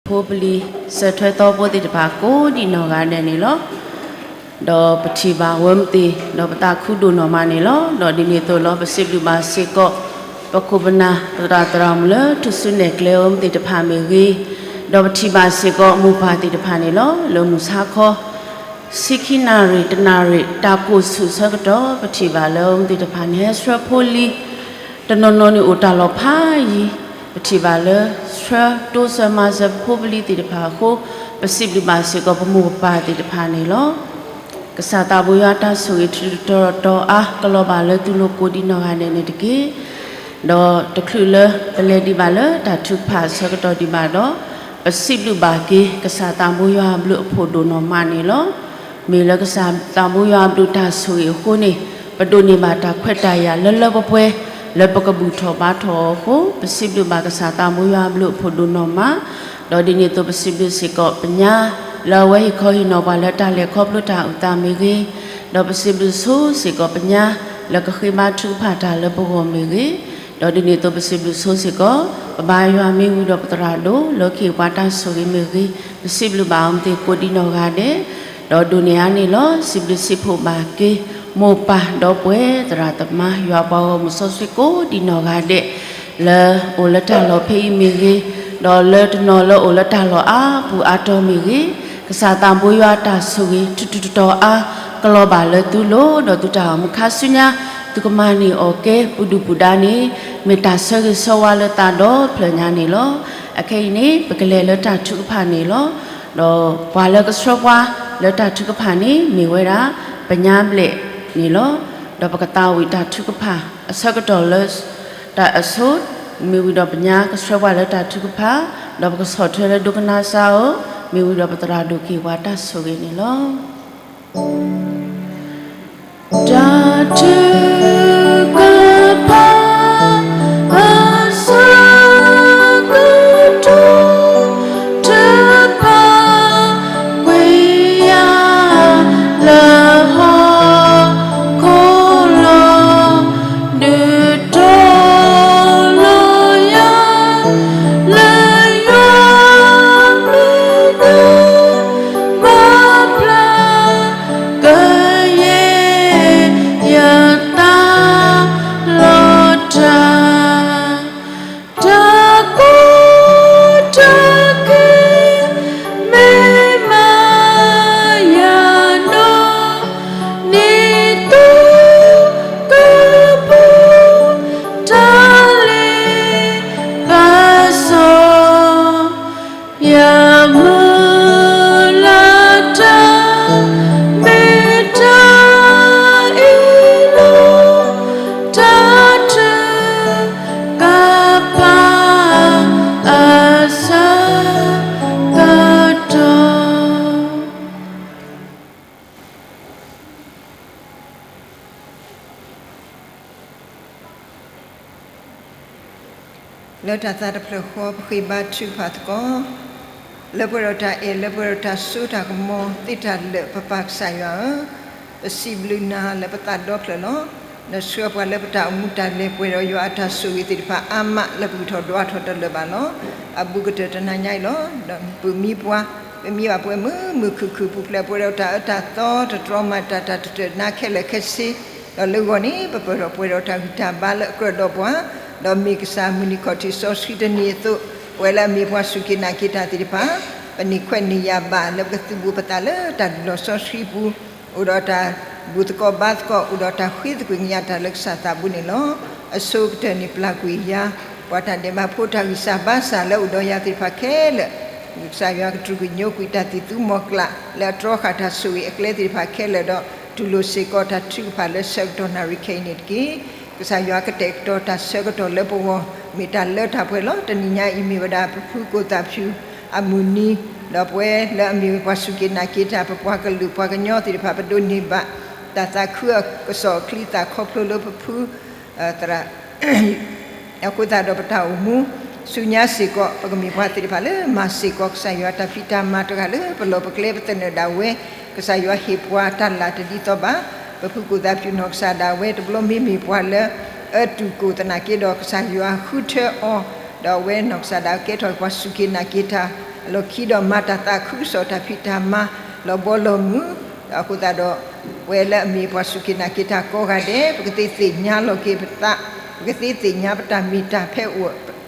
ဖိပလံၤ စၢၤထွဲသီဖိသ့ၣ်တဖၣ်ကိးဒံးနီၢ်ဂၤဒဲးန့ၣ်လီၤ. ဒီးပထံၣ်ဘၣ်ဝဲမ့ၢ်သ့ၣ် ဒီးပသးခုဒိၣ်နီၢ်မးန့ၣ်လီၤ. ဒီးဒ်န့ၣ်အသိးလီၤ ပစံးဘျုးဘၣ်စ့ၢ်ကီး ပခိၣ်ပနၢ်သရၣ်သရၣ်မုၣ်လၢထူၣ်စုနဲၣ်ကျဲဝဲမ့ၢ်သ့ၣ်တဖၣ်မ့ၢ်ဂ့ၤ, ဒီးပထံၣ်ဘၣ်စ့ၢ်ကီးမိၢ်ပၢ်သ့ၣ်တဖၣ်န့ၣ်လီၤ လၢမုၢ်ဆါခီ ဆံခံနၣ်ရံၣ် တနၣ်ရံၣ် တၢ်ကိၢ်ဆူၣ်ဆၢကတီၢ် ပထံၣ်ဘၣ်လၢမ့ၢ်သ့ၣ်တဖၣ်န့ၣ် ဟဲဆှၢဖိလံၤ တနီၤနီၤန့ၣ်အိၣ်တၢ်လီၢ်ဖးယံၤ, ပထံၣ်ဘၣ်လၢ ဆှၢတိစၢၤမၤစၢၤဖိပလံၤသ့ၣ်တဖၣ်အဃိ, ပစံးဘျုးဘၣ်စ့ၢ်ကီးပမိၢ်ပပၢ်သ့ၣ်တဖၣ်န့ၣ်လီၤ. ကစၢ်သးဘိယွၤတၢ်ဆိၣ်ဂ့ၤထူးထူးတီၤတီၤအါ ကလီၤဘၣ်လၢသုလိၤကိးဒံးနီၢ်ဂၤဒဲးန့ၣ်တက့ၢ်. ဒီးတချုးလၢပလဲၤဒံးဘၣ်လၢတၢ်ထုကဖၣ်အဆၢကတီၢ်ဒံးဘၣ်ဒီး, ပစံးဘျုးဘၣ်က့ၤ ကစၢ်သးဘိယွၤအဘျုးအဖှိၣ်ဒိၣ်နီၢ်မးန့ၣ်လီၤ. မ့ၢ်လၢကစၢ်သးဘိယွၤအဘျုးတၢ်ဆိၣ်ဂ့ၤအဃိန့ၣ်, ပဒိးန့ၢ်ဘၣ်တၢ်ခွဲးတၢ်ယာ်လၢလၢပှဲၤပှဲၤ လၢပကဘူၣ်ထီၣ်ဘါထီၣ်အီၤအဃိ, ပစံးဘျုးဘၣ်ကစၢ်သးဘိယွၤအဘျုးအဖှိၣ်ဒိၣ်နီၢ်မး, ဒီးဒ်န့ၣ်အသိးပစံးဘျုးစ့ၢ်ကီးပညါ လၢအဝဲဟ့ၣ်ခီဟ့ၣ်နီၤပှၤလၢတၢ်လဲၤခီဖျိတၢ်အုၣ်သးမ့ၢ်ဂ့ၤ, ဒီးပစံးဘျုးဆိစ့ၢ်ကီးပညါ လၢကဃ့ဘါထုကဖၣ်တၢ်လၢပဂီၢ်မ့ၢ်ဂ့ၤ, ဒီးဒ်န့ၣ်အသိးပစံးဘျုးဆိစ့ၢ်ကီး ပဘါယွၤမ့ၢ်ဝံၤဒီးပသရၣ်ဒိၣ် လၢကဟ့ၣ်ပှၤတၢ်ဆိၣ်ဂ့ၤမ့ၢ်ဂ့ၤ, ပစံးဘျုးဘၣ်အီၤမ့ၢ်သ့ၣ်ကိးဒံးနီၢ်ဂၤဒဲး, ဒီးဒိးန့ၢ်အါန့ၣ်လီၤ. စံးဘျုးစံးဖှိၣ်ဘၣ်က့ၤ မိၢ်ပၢ်ဒီပုၢ်ဝဲၢ်သရၣ်သမါ ယွၤပှၤဂီၢ်မုၢ်စီဆှံကိးဒံးနီၢ်ဂၤဒဲး လၢအိၣ်လၢတၢ်လီၢ်ဖဲအံၤမ့ၢ်ဂ့ၤ, ဒီးလၢတနီၤလၢအိၣ်လၢတၢ်လီၢ်အါပူၤအါတီၤမ့ၢ်ဂ့ၤ, ကစၢ်သးဘိယွၤတၢ်ဆိၣ်ဂ့ၤထူးထူးတီၤတီၤအါ ကလီၤဘၣ်လၢသုလိၤ ဒီးသုတၢ်အိၣ်မူခါဆူညါ, သုကမၤန့ၢ်အီၣ်ကဲပူၤဒုၣ်ပူၤဒါန့ၣ် မ့ၢ်တၢ်ဆၢဂ့ၤဆၢဝါလၢသးဒီဖျၢၣ်ညါန့ၣ်လီၤ. အခဲအံၤန့ၣ် ပကလဲၤလၢတၢ်ထုကဖၣ်န့ၣ်လီၤ. ဒီးပှၤလၢကဆှၢပှၤလၢတၢ်ထုကဖၣ်န့ၣ် မ့ၢ်ဝဲဒၣ် ပညါဘျဲၣ်န့ၣ်လီၤ. ဒီးပကသးဝံၣ်တၢ်ထုကဖၣ်အဆၢကတီၢ်လၢ တၢ်အဆိ, မ့ၢ်ဝံၤဒီးပညါကဆှၢပှၤလၢတၢ်ထုကဖၣ်, ဒီးပကဆီၣ်ထွဲလၢဒိကနၣ်စၢ်အီၤ, မ့ၢ်ဝံၤဒီးပသရၣ်ဒိၣ်ကဟ့ၣ်ပှၤတၢ်ဆိၣ်ဂ့ၤန့ၣ်လီၤ. တၢ်ထုကဖၣ် အဆၢကတီၢ် ထုကဖၣ်ကွံာ်ယၤ လၢဟီၣ်ခိၣ်လီၤ, ဒုးတီၤလီၤယၤ လၢယွၤမ့ၢ်ဒၣ် ပၢ်ဖျါ ကယဲၢ်ယသး လီၤတၢ် တၢ်ကိၢ်တၢ်ဂီၤ မ့ၢ်မၤယၤနီၢ် ဒ်သိးကပူၤ တၢ်လ့ပစီ ယမုၢ်လၢ်တၢ် မ့ၢ်တၢ်အ့ၣ်လိာ် တၢ်ထုကဖၣ် အဆၢကတီၢ် လၢတၢ်သးတဖျၢၣ်ဃီ ပဃ့ဘါထုကဖၣ်သကိး, လၢပှဲၤဒီးတၢ်အဲၣ် လၢပှဲၤဒီးတၢ်စိတၢ်ကမီၤသ့တၢ်လၢာ် ပပၢ်ကစၢ်ယွၤဧၢ, ပစံးဘျုးနၤလၢပသးဒီဖျၢၣ်လီၤ. နဆှၢပှၤလၢပတၢ်အိၣ်မူတၢ်လဲၤ ပှဲၤဒီးယွၤအတၢ်ဆိၣ်ဂ့ၤသ့ၣ်တဖၣ်အါမး လၢပဂုၢ်ထီၣ်ဒွးထီၣ်တလၢာ်ဘၣ်လီၤ. အဘူးကတၢၢ်တနၤညါအံၤလီၤ. ဒီးပမံပှၤ ပမံဘၣ်ပှၤမုာ်မုာ်ခုၣ်ခုၣ် ပူၤဖျဲးပှဲၤဒီးတၢ်အၢတၢ်သီ တတြီမၤတၢ် တၢ်တတၢၢ်တနါခဲလၢာ်ခဲဆ့, ဒီးလၢဂီၢ်န့ၣ် ပပၢၢ်ထီၣ်ပှဲၤဒီးတၢ်ဂံၢ်တၢ်ဘါလၢအကြၢးဒီးပှၤ, ဒီးမ့ၢ်ကစၢ်မုၢ်နံၤခီၣ်ထံးစီဆှံတနံၤအသိး, ပဝဲလၢအမ့ၢ်ပှၤစူၢ်က့ၤနာ်က့ၤတၢ်သ့ၣ်တဖၣ်, ပန့ၢ်ခွဲးန့ၢ်ယာ်ဘၣ်လၢပကသုးဘူးပသးလၢတၢ်ဒုးလီၤစီဆှံပူၤ, အိၣ်ဒီးတၢ်ဘူၣ်သကိးဘါသကိး အိၣ်ဒီးတၢ်ဃ့သကွံာ်ကညးတၢ်လၢကစၢ်သးဘိန့ၣ်လီၤ. အဆိကတၢၢ်န့ၣ် ပျၢ်ကွံာ်ယၤ ပှၤတၢ်ဒဲးဘးဖိ တၢ်ဂံၢ်စၢ်ဘါစၢ်လၢအိၣ်ဒီးယၤသ့ၣ်တဖၣ်ခဲလၢာ်, ကစၢ်ယွၤကတြူၢ်ကညိကွံာ်တၢ်သံၣ်သူမီၤကျၢ် လၢအတြီဃာ်တၢ်ဆိၣ်ဂ့ၤအကျဲသ့ၣ်တဖၣ်ခဲလၢာ်ဒီး တူၢ်လိာ်စ့ၢ်ကီးတၢ်ထုကဖၣ်လၢဆၢကတီၢ်နၣ်ရံၣ်ခဲအံၤန့ၣ်တက့ၢ်. ကစၢ်ယွၤကတဲာ်ကတီၤတၢ်ဆၢကတီၢ်လၢပဂီၢ် မ့ၢ်တၢ်လၢတၢ်ပှဲၤလီၤ. တနံၤညါအံၤမ့ၢ်ဝဲဒၣ် ပဖုကိၣ်သၣ်ဖၠူၣ်အမုၢ်နံၤ, ဒီးပဝဲလၢအမ့ၢ်ပှၤစူၢ်က့ၤနာ်က့ၤတၢ် ပပှၤကလုာ်ပှၤကညီသ့ၣ်တဖၣ် ပဒိးန့ၢ်ဘၣ် တၢ်သးခုအကစီၣ်အချံအသၣ်ခီဖျိလၢပဖု သရၣ် အဃိသတးဒီးပတၢ်အိၣ်မူ ဆူညါစ့ၢ်ကီး ပကမ့ၢ်ပှၤသ့ၣ်တဖၣ်လၢမၤစ့ၢ်ကီး ကစၢ်ယွၤတၢ်ဖံးတၢ်မၤတဂၤလၢပလီၢ်ပကျဲ ပသနၢၣ်ဒၣ်ဝဲ, ကစၢ်ယွၤဟ့ၣ်ပှၤတၢ်လၢ်တဒ်သိးဘၣ်. ပဖုကိၣ်သၣ်ဖၠူၣ်နီၢ်ကစၢ်ဒၣ်ဝဲ တဘျီမ့မ့ၢ်ပှၤလၢအတူၢ်ကိၢ်သနာ်က့ဒီး ကစၢ်ယွၤဃုထၢအီၤ, ဒီးအဝဲနီၢ်ကစၢ်ဒၣ်ကဲထီၣ်ပှၤစူၢ်က့ၤနာ်က့ၤတၢ် လီၢ်ခံဒီးမၤတၢ်သးခုကစီၣ်တၢ်ဖံးတၢ်မၤ လီၤဘီလီၤမုၢ်, ဒီးအဃိသတးဒီး ပဝဲလၢအမ့ၢ်ပှၤစူၢ်က့ၤနာ်က့ၤတၢ်ကိးဂၤဒဲး ပကသ့ၣ်ညါလီၤက့ၤပသး, ပကသ့သ့ၣ်ညါပတၢ်မ့ၢ်တၢ်ဖဲ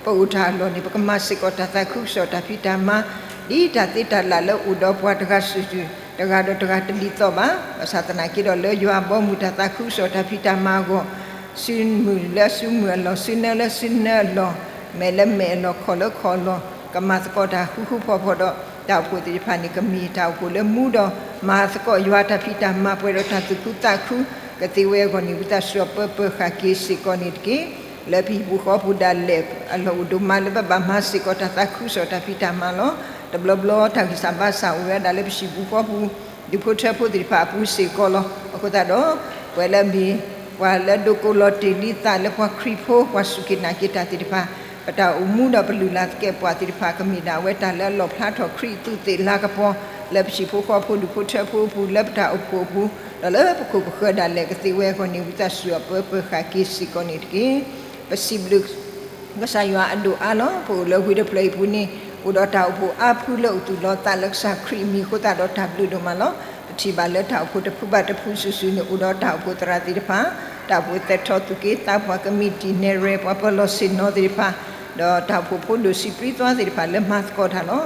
ပအိၣ်တၢ်အလီၢ်န့ၣ် ပကမၤစ့ၢ်ကီးတၢ်သးခုကစီၣ်တၢ်ဖံးတၢ်မၤ ဒ်တၢ်သ့တၢ်လၢ်လၢအိၣ်ဒီးပှၤတဂၤစုာ်စုာ် တဂၤဒီးတဂၤတဒ်သိးဘၣ်. ဘၣ်ဆၣ်သနာ်က့ဒီးလၢယွၤအဘီအမုၢ်တၢ်သးခုကစီၣ်တၢ်ဖံးတၢ်မၤအဂီၢ် စုမုၢ်လၢစုမုၢ်အလီၢ်, စုနၢလၢစုနၢအလီၢ်, မဲာ်လၢမဲာ်အလီၢ်, ခီၣ်လၢခီၣ်အလီၢ်, ကမၤသကိးတၢ်ဃူဃူဖိးဖိးဒီး တၢ်အိၣ်ဖှိၣ်သ့ၣ်တဖၣ်န့ၣ် ကမ့ၢ်တၢ်အိၣ်ဖှိၣ်လၢမူဒီး မၤသကိးယွၤတၢ်ဖံးတၢ်မၤပှဲၤဒီးတၢ်သူၣ်ခုသးခု ကသ့ဝဲအဂီၢ်န့ၣ် ဝံသးစူၤအပၢပၢၤဃာ်က့ၤစ့ၢ်ကီးန့ၣ်တက့ၢ်. လၢပဟံၣ်ပူၤဃီပူၤဒၣ်လဲာ် အလီၢ်အိၣ်ဒိၣ်မးလၢပဘၣ်မၤစ့ၢ်ကီးတၢ်သးခုကစီၣ်တၢ်ဖံးတၢ်မၤလီၤ. တဘျီဘျီတၢ်ဂံၢ်စၢ်ဘါစၢ်အိၣ်ဝဲဒၣ်လၢပဟံၣ်ပူၤဃီပူၤ ဒူၣ်ဖိထၢဖိသ့ၣ်တဖၣ်အပူၤစ့ၢ်ကီးလီၤ. အဃိသတးဒီး ပဝဲလၢအမ့ၢ် ပှၤလၢဒိးကိးလီၤတ့ၢ်လံသးလၢပှၤခရံာ်ဖိ ပှၤစူၢ်က့ၤနာ်က့ၤတၢ်သ့ၣ်တဖၣ် ပတၢ်အိၣ်မူဒီးပလုၢ်လၢ်သကဲးပဝးသ့ၣ်တဖၣ် ကမ့ၢ်ဒၣ်ဝဲတၢ်လၢအလီၣ်ဖျါထီၣ်ခရံာ်အသူးသ့ၣ်လၤကပီၤ လၢပဟံၣ်ဖိဃီဖိဒူၣ်ဖိထၢဖိအပူၤ လၢပတၢ်အိၣ်ဖှိၣ်အပူၤ ဒီးလၢပခိၣ်ပဃၢၤဒၣ်လဲာ်ကသ့ဝဲအဂီၢ်န့ၣ် ဝံသးစူၤအပၢပၢၤဃာ်က့ၤစ့ၢ်ကီးန့ၣ်တက့ၢ်. ပစံးဘျုး ကစၢ်ယွၤအဒိၣ်အါလီၤ. ပအိၣ်လၢဝ့ၢ်တဖျၢၣ်အံၤပူၤန့ၣ် အိၣ်ဒီးတၢ်အိၣ်ဖှိၣ်အါဖုလၢအိၣ်သူၣ်လီၤသးလၢကစၢ်ခရံာ်အမံၤအဃိသတးဒီးတၢ်ဘျုးဒိၣ်မးလီၤ. ပထံၣ်ဘၣ်လၢတၢ်အိၣ်ဖှိၣ်တဖုဘၣ်တဖုစုာ်စုာ်န့ၣ် အိၣ်ဒီးတၢ်အိၣ်ဖှိၣ်သရၣ်သ့ၣ်တဖၣ်, တၢ်အိၣ်ဖှိၣ်သဲးထီၣ်သူၣ်က့သးပှၢ်ကမံးတံာ်နဲၣ်ရွဲၣ်ပှၤပၢၤလီၢ်ဆ့ၣ်နီၤသ့ၣ်တဖၣ်, ဒီးတၢ်အိၣ်ဖှိၣ်ဖိဒိၣ်ဆံးပြံသွါသ့ၣ်တဖၣ်လၢမၤသကိးတၢ်လီၤ.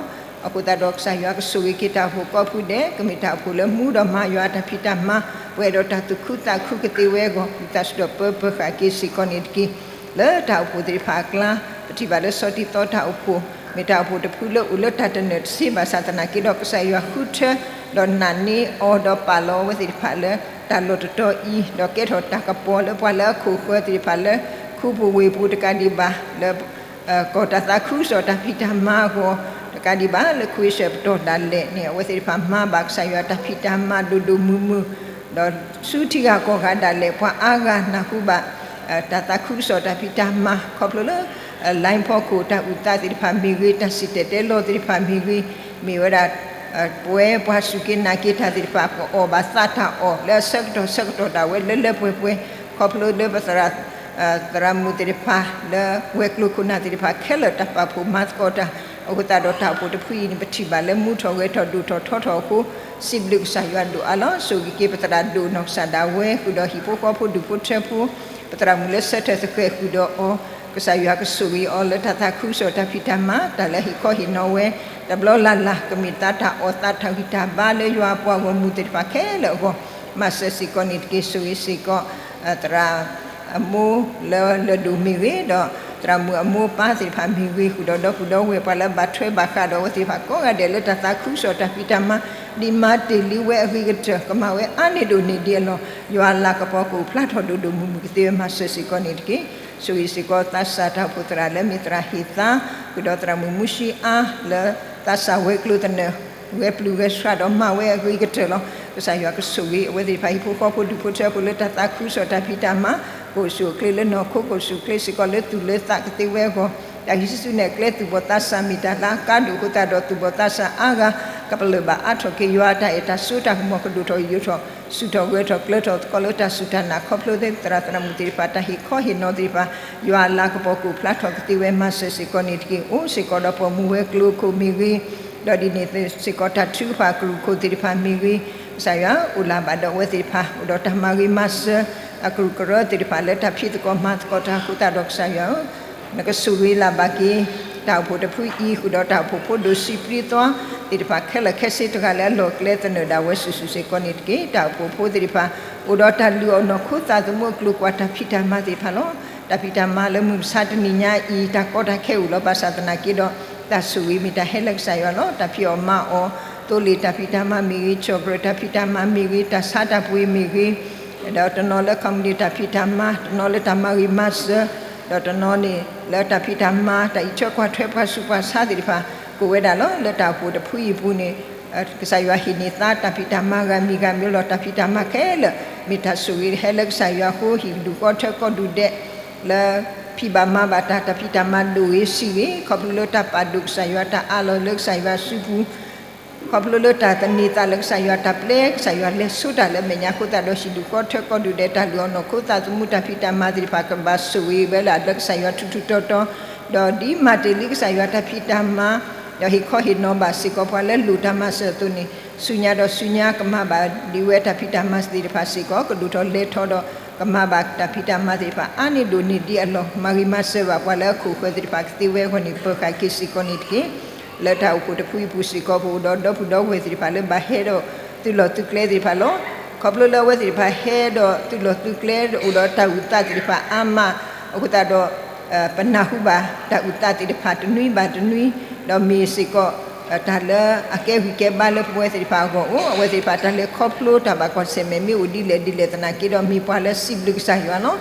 အဃိသတးဒီးကစၢ်ယွၤကဆိၣ်ဂ့ၤက့ၤတၢ်အိၣ်ဖှိၣ်ကိးဖုဒဲး ကမ့ၢ်တၢ်အိၣ်ဖှိၣ်လၢမူဒီးမၤယွၤအတၢ်ဖံးတၢ်မၤ ပှဲၤဒီးတၢ်သူၣ်ခုသးခုကသ့ဝဲအဂီၢ် ဝံသးစူၤဒီးပၢပၢၤဃာ်က့ၤစ့ၢ်ကီးန့ၣ်တက့ၢ်. လၢတၢ်အိၣ်ဖှိၣ်သ့ၣ်တဖၣ်အကျါ ပထံၣ်ဘၣ်လၢစီၤတံၤသီတၢ်အိၣ်ဖှိၣ် မ့ၢ်တၢ်အိၣ်ဖှိၣ်တဖုလၢအိၣ်လၢတၢ်တနၢၣ်တဆ့ဘၣ်ဆၣ်သနာ်က့ဒီး ကစၢ်ယွၤဃုထၢ ဒီးနာ်န့ၢ်အီၤဒီးပာ်လီၤအဝဲသ့ၣ်တဖၣ်လၢ တၢ်လီၢ်တတီၤအံၤ ဒီးကဲထီၣ်တၢ်ကပီၤလၢပှၤလၢအခိၣ်ဃၢၤသ့ၣ်တဖၣ်လၢ ခူပူၤဝ့ၢ်ပူၤတကးဒံးဘၣ် လၢ ကီၢ်တၢ်သးခုကစီၣ်တၢ်ဖံးတၢ်မၤအဂီၢ် တကးဒံးဘၣ် လၢခဝ့ၡၢၣ်ပတီၢ်ဒၣ်လဲာ်န့ၣ် အဝဲသ့ၣ်တဖၣ်မၤဘၣ်ကစၢ်ယွၤတၢ်ဖံးတၢ်မၤဒိၣ်ဒိၣ်မုၢ်မုၢ် ဒီးဆူထံဂၤကီၢ်ဂၤဒၣ်လဲာ် ပှၤအါဂၤနၢ်ဟူဘၣ် တၢ်သးခုကစီၣ်တၢ်ဖံးတၢ်မၤ ခီဖျိလၢ လိုင်းဖီခိၣ်တၢ်အုၣ်သးသ့ၣ်တဖၣ်မ့ၢ်ဂ့ၤ တၢ်စံၣ်တဲၤတဲလီၤသ့ၣ်တဖၣ်မ့ၢ်ဂ့ၤ မ့ၢ်ဝဲဒၣ် ပဝဲပှၤစူၢ်က့ၤနာ်က့ၤတၢ်သ့ၣ်တဖၣ် ပအီၣ်ဘၣ်သးတၢ်အီၣ် လၢအဆၢကတီၢ်ဆၢကတီၢ်ဒၣ်ဝဲလၢလၢပှဲၤပှဲၤ ခီဖျိလၢပသရၣ် သရၣ်မုၣ်သ့ၣ်တဖၣ် လၢဝဲၤကျိၤခိၣ်နၢ်သ့ၣ်တဖၣ်ခဲလၢာ်တၢ်ပာ်ဖှိၣ်မၤသကိးတၢ် အဃိသတးဒီးတၢ်အိၣ်ဖှိၣ်တဖုအံၤန့ၣ် ပထံၣ်ဘၣ်လၢမူထီၣ်ဂဲၤထီၣ်ဒိၣ်ထီၣ်ထီထီၣ်အဃိ စံးဘျုးကစၢ်ယွၤဒိၣ်အါလီၤ. ဆိၣ်ဂ့ၤက့ၤပသရၣ်ဒိၣ်နီၢ်ကစၢ်ဒၣ်ဝဲ ဃုာ်ဒီးဟံၣ်ဖိဃီဖိဒူၣ်ဖိထၢဖိ ပသရၣ်မုၣ်လၢဆၢထၢၣ်သဃဲၤဃုာ်ဒီးအီၤ ကစၢ်ယွၤကဆိၣ်ဂ့ၤအီၤလၢတၢ်သးခုကစီၣ်တၢ်ဖံးတၢ်မၤ တၢ်လၢဟ့ၣ်ခီဟ့ၣ်နီၤဝဲ တဘျီလၢ်လၢ် ကမ့ၢ်သးတၢ်အီၣ်သးတၢ်ဂံၢ်တၢ်ဘါလၢယွၤအပှၤဂီၢ်မုၢ်သ့ၣ်တဖၣ်ခဲလၢာ်အဂီၢ် မၤစၢၤစ့ၢ်ကီးန့ၣ်တက့ၢ်. ဆိၣ်ဂ့ၤစ့ၢ်ကီး သရၣ် အမိၢ်လၢလၢၢ်ဒိၣ်မ့ၢ်ဂ့ၤ ဒီးသရၣ်မုၣ်အမိၢ်အပၢ်သ့ၣ်တဖၣ်မ့ၢ်ဂ့ၤ ဃုာ်ဒီးဒီပုၢ်ဒီဝဲၢ် ပှၤလၢအဘၣ်ထွဲဘၣ်ဃးဒီးအဝဲသ့ၣ်တဖၣ်ကိးဂၤဒဲးလၢတၢ်သးခုကစီၣ်တၢ်ဖံးတၢ်မၤ ဒ်မၤတ့ၢ်လံဝဲအဂ့ၤကတၢၢ် ကမၤဝဲအါန့ၢ်ဒိၣ်န့ၢ်ဒံးအလီၢ် ယွၤအလၤကပီၤကအိၣ်ဖျါထီၣ်ဒိၣ်ဒိၣ်မုၢ်မုၢ်ကသ့ဝဲ မၤစၢၤစ့ၢ်ကီးန့ၣ်တက့ၢ်. ဆိၣ်ဂ့ၤစ့ၢ်ကီးသးစၢ်တၢ်အိၣ်ဖှိၣ်သရၣ်လၢမ့ၢ်သရၣ်ဟ့ၣ်သါ ဃုာ်ဒီးသရၣ်မုၣ်မူၡံအါ လၢသးစၢ်ဝဲၤကျိၤသနၢၣ် ဂဲၤပျုၢ်ဂဲၤဆှးဒီးမၤဝဲအဂ့ၤကတၢၢ်လီၤ. ကစၢ်ယွၤကဆိၣ်ဂ့ၤအဝဲသ့ၣ်တဖၣ်ဟံၣ်ဖိဃီဖိဒူၣ်ဖိထၢဖိလၢတၢ်သးခုကစီၣ်တၢ်ဖံးတၢ်မၤ ကအိၣ်ဆူၣ်အိၣ်ချ့လၢနီၢ်ခိ ကအိၣ်ဆူၣ်အိၣ်ချ့စ့ၢ်ကီးလၢသူၣ်လၢသးကသ့ဝဲအဂီၢ် တၢ်ဟံးစုနဲၣ်ကျဲသူၣ်ဘီၣ်သးစၢ် မ့ၢ်တၢ်လၢအကါဒိၣ်အဃိသတးဒီး သူၣ်ဘီၣ်သးစၢ်အါဂၤ ကပလၢၢ်ဘၣ်အါထီၣ်က့ၤ ယွၤအတၢ်အဲၣ်တၢ်စိတၢ်ကမီၤကဒိၣ်ထီၣ်ယိာ်ထီၣ် ဆူၣ်ထီၣ်ဂဲၤထီၣ်ကျၢၤထီၣ်သကိးလၢတၢ်စူၢ်တၢ်နာ် ခီဖျိသ့သရၣ်သရၣ်မုၣ်သ့ၣ်တဖၣ် တၢ်ဟ့ၣ်ခီဟ့ၣ်နီၤသ့ၣ်တဖၣ် ယွၤအလၤကပီၤကအိၣ်ဖျါထီၣ်ကသ့ဝဲ မၤစၢၤစ့ၢ်ကီးန့ၣ်တက့ၢ်. အိၣ်စ့ၢ်ကီးဒီးပိာ်မုၣ်ဝဲၤကျိၤခိၣ်မ့ၢ်ဂ့ၤ ဒီးဒ်န့ၣ်စ့ၢ်ကီးတၢ်ထုကဖၣ်ကရူၢ်ခိၣ်သ့ၣ်တဖၣ်မ့ၢ်ဂ့ၤ ကစၢ်ယွၤအိၣ်လၢ်ဘၣ်ဒီးအဝဲသ့ၣ်တဖၣ် အိၣ်ဒီးတၢ်မၤဂ့ၤမၤစၢၤ အကရူၢ်ကရၢသ့ၣ်တဖၣ်လၢတၢ်ဖံးသကိးမၤသကိးတၢ်အဃိသတးဒီး ကစၢ်ယွၤဧၢ နကဆိၣ်ဂ့ၤလၢ်ဘၣ်က့ၤ တၢ်အိၣ်ဖှိၣ်တဖုအံၤ ဃုာ်ဒီးတၢ်အိၣ်ဖှိၣ်ဖိဒိၣ်ဆံးပြံသွါသ့ၣ်တဖၣ်ခဲလၢာ်ခဲဆ့တဂၤလၢအလီၢ်ကျဲသနၢၣ်ဒၣ်ဝဲစုာ်စုာ်စ့ၢ်ကီးန့ၣ်တက့ၢ်. တၢ်အိၣ်ဖှိၣ်ဖိသ့ၣ်တဖၣ် အိၣ်ဒီးတၢ်လုၢ်အီၣ်နီၢ်ခိသးသမူအကျိၤကွၢ်တၢ်ဖံးတၢ်မၤသ့ၣ်တဖၣ်လီၤ. တၢ်ဖံးတၢ်မၤလၢမုၢ်မဆါတနံၤညါအံၤ တၢ်ကီတၢ်ခဲအိၣ်လီၤ. ဘၣ်ဆၣ်သနာ်က့ဒီး တၢ်ဆိၣ်ဂ့ၤမ့ၢ်တၢ်ဟဲလၢကစၢ်ယွၤလီၤ. တၢ်ဖံးအီၣ်မၤအီၣ် သိလ့ၣ်တၢ်ဖံးတၢ်မၤမ့ၢ်ဂ့ၤ, ကၠီၣ်ကြၢးတၢ်ဖံးတၢ်မၤမ့ၢ်ဂ့ၤ, တၢ်ဆါတၢ်ပှ့ၤမ့ၢ်ဂ့ၤ, ဒီးတနီၤလၢ company တၢ်ဖံးတၢ်မၤ, တနီၤလၢတၢ်မၤဂ့ၤမၤစၢၤ, ဒီးတနီၤန့ၣ် လၢတၢ်ဖံးတၢ်မၤ တၢ်အံးထွဲကွၢ်ထွဲပှၤဆူးပှၤဆါသ့ၣ်တဖၣ် ကအိၣ်ဝဲဒၣ်လီၤ. လၢတၢ်အိၣ်ဖှိၣ်တဖုအံၤအပူၤန့ၣ် ကစၢ်ယွၤဟ့ၣ်န့ၢ်သါတၢ်ဖံးတၢ်မၤဂၤမံၤဂၤမံၤလီၤ. တၢ်ဖံးတၢ်မၤခဲလၢာ် မ့ၢ်တၢ်ဆိၣ်ဂ့ၤဟဲလၢကစၢ်ယွၤအဃိ ဟံၣ်ဒူၣ်ဃီထၢကီၢ်ဒူၣ်ဒဲး လၢဖံးဘၣ်မၤဘၣ်တၢ် တၢ်ဖံးတၢ်မၤဒိၣ်ဂ့ၤဆံးဂ့ၤ ခီဖျိလၢတၢ်ပာ်ဒိၣ်ကစၢ်ယွၤ တၢ်အးလီၤလၢကစၢ်ယွၤစုပူၤ ခီဖျိလၢတၢ်သန့ၤသးလၢကစၢ်ယွၤ တၢ်ပျဲကစၢ်ယွၤ လဲၤဆိတၢ်လၢအမဲာ်ညါအဃိသတးဒီး ဟံၣ်ဒူၣ်ဃီထၢကီၢ်ဒူၣ်ဒဲး တၢ်လုၢ်အီၣ်နီၢ်ခိသးသမူ တၢ်ဖံးတၢ်မၤသ့ၣ်တဖၣ် ကဘၣ်ဆိၣ်ဂ့ၤဝဲလၢကစၢ်ယွၤထူးထူးတီၤတီၤ, ဒီးဒ်မၤတ့ၢ်လံကစၢ်ယွၤတၢ်ဖံးတၢ်မၤ ဒီးဟ့ၣ်ခီဟ့ၣ်နီၤဘၣ်စ့ၢ်ကီးပှၤလၢလိၣ်တၢ်မၤစၢၤအသိးန့ၣ်, ဆူညါဒီးဆူညါကမၤဘၣ်ဒံးဝဲတၢ်ဖံးတၢ်မၤသ့ၣ်တဖၣ်စ့ၢ်ကီး, ကဒိၣ်ထီၣ်လဲၤထီၣ်ဒီး ကမၤဘၣ်တၢ်ဖံးတၢ်မၤသ့ၣ်တဖၣ်အါန့ၢ်ဒိၣ်န့ၢ်ဒံးအလီၢ်, မၤဂ့ၤမၤစၢၤဘၣ်ပှၤလၢအခိၣ်ဃၢၤသ့ၣ်တဖၣ်ကသ့ဝဲအဂီၢ်န့ၣ် ပၢၤဃာ်က့ၤစ့ၢ်ကီးန့ၣ်တက့ၢ်. လၢတၢ်အိၣ်ဖှိၣ်တဖုအပူၤစ့ၢ်ကီး ပအိၣ်ဒီးဒီပုၢ်ဒီဝဲၢ်သ့ၣ်တဖၣ်လၢဘၣ်ဟဲဒီးသုးလီၢ်သုးကျဲသ့ၣ်တဖၣ်လီၤ. ခီဖျိလၢအဝဲသ့ၣ်တဖၣ်ဟဲဒီးသုးလီၢ်သုးကျဲအိၣ်ဒီးတၢ်အုၣ်သးသ့ၣ်တဖၣ်အါမးအဃိသတးဒီး ပနၢ်ဟူဘၣ်တၢ်အုၣ်သးသ့ၣ်တဖၣ်တနွံဘၣ်တနွံ, ဒီးမ့ၢ်စ့ၢ်ကီး တၢ်လၢအကဲဂံၢ်ကဲဘါလၢပဝဲသ့ၣ်တဖၣ်အဂီၢ်အိၣ်, အဝဲသ့ၣ်တဖၣ်တၢ်လဲၤခီဖျိတၢ်ဘၣ်ကွၢ်ဆၢၣ်မဲာ်မ့ၢ်အိၣ်ဒ်လဲၣ်ဒ်လဲၣ်သနာ်က့ဒီး မ့ၢ်ပှၤလၢစံးဘျုးကစၢ်ယွၤလီၤ.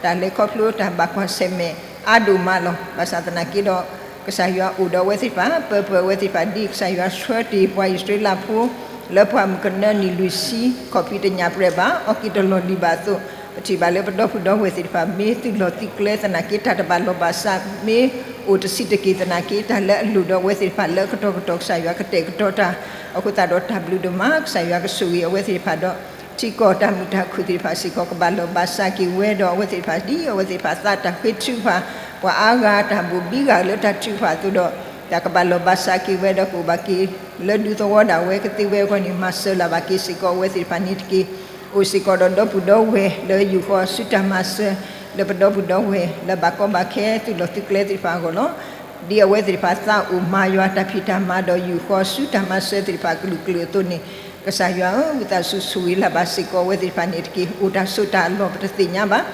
တၢ်လဲၤခီဖျိတၢ်ဘၣ်ကွၢ်ဆၢၣ်မဲာ်အါဒိၣ်မးလီၤ. ဘၣ်ဆၣ်သနာ်က့ဒီး ကစၢ်ယွၤအိၣ်ဒီးအဝဲသ့ၣ်တဖၣ်, ပၢၤပၢၤအဝဲသ့ၣ်တဖၣ် ဒ်ကစၢ်ယွၤဆှၢတ့ၢ်ပှၤအံၣ်စရ့လးဖိ လၢပှၢ်မုၢ်ကနၢနံၣ်လွံၢ်ဆံ ခီၣ်ဖံးတညၣ်ပြဲၣ်ဘၣ် အီက့ၤတလီၢ်လံၤဘၣ်အသိး, ပထံၣ်ဘၣ်လၢပဒီပုၢ်ဒီဝဲၢ်သ့ၣ်တဖၣ် မ့ၢ်သုးလီၢ်သုးကျဲသနာ်က့ တၢ်တဘၣ်လီၢ်ဘၣ်စး မ့ၢ်အိၣ်တဆံးတက့ၢ်သနာ်က့ တၢ်လၢအလိၣ်ဒီးအဝဲသ့ၣ်တဖၣ်လၢကတီၢ်ကတီၢ် ကစၢ်ယွၤကတဲာ်ကတီၤတၢ်, အဃိသတးဒီးတၢ်ဘျုးဒိၣ်မး ကစၢ်ယွၤကဆိၣ်ဂ့ၤအဝဲသ့ၣ်တဖၣ်ဒီး ထံကီၢ်တၢ်မုာ်တၢ်ခုၣ်သ့ၣ်တဖၣ်စ့ၢ်ကီး ကဘၣ်လီၢ်ဘၣ်စးက့ၤဝဲဒီး အဝဲသ့ၣ်တဖၣ်ဒ်အဝဲသ့ၣ်တဖၣ်သးတၢ်ဃ့ထုကဖၣ်, ပှၤအါဂၤတၢ်ဘိၣ်ဘံဂၤလၢတၢ်ထုကဖၣ်အသိးဒီး တၢ်ကဘၣ်လီၢ်ဘၣ်စးက့ၤဝဲဒီးကအိၣ်ဘၣ်က့ၤ လၢဒူသဝီဒၣ်ဝဲကသ့ဝဲအဂီၢ်န့ၣ် မၤစၢၤလၢ်ဘၣ်က့ၤစ့ၢ်ကီးအဝဲသ့ၣ်တဖၣ်န့ၣ်တက့ၢ်. အိၣ်စ့ၢ်ကီးဒီးဒီပုၢ်ဒီဝဲၢ်လၢယူာ်ဃီၤဆူတၢ်မၤစၢၤ လၢပဒီပုၢ်ဒီဝဲၢ်လၢဘၣ်ကီဘၣ်ခဲသုးလီၢ်သုးကျဲသ့ၣ်တဖၣ်အဂီၢ်လီၤ. ဒ်အဝဲသ့ၣ်တဖၣ်သးအိၣ်မၤယွၤတၢ်ဖံးတၢ်မၤဒီးယူာ်ဃီၤဆူတၢ်မၤစၢၤသ့ၣ်တဖၣ်ကလုာ်ကလုာ်အသိးန့ၣ်, ကစၢ်ယွၤဧၢ, ဝံသးစူၤဆိၣ်ဂ့ၤလၢ်ဘၣ်စ့ၢ်ကီးအဝဲသ့ၣ်တဖၣ်န့ၣ်တက့ၢ်. အိၣ်တၢ်ဆိးတၢ်အလီၢ်ပတသ့ၣ်ညါဘၣ်.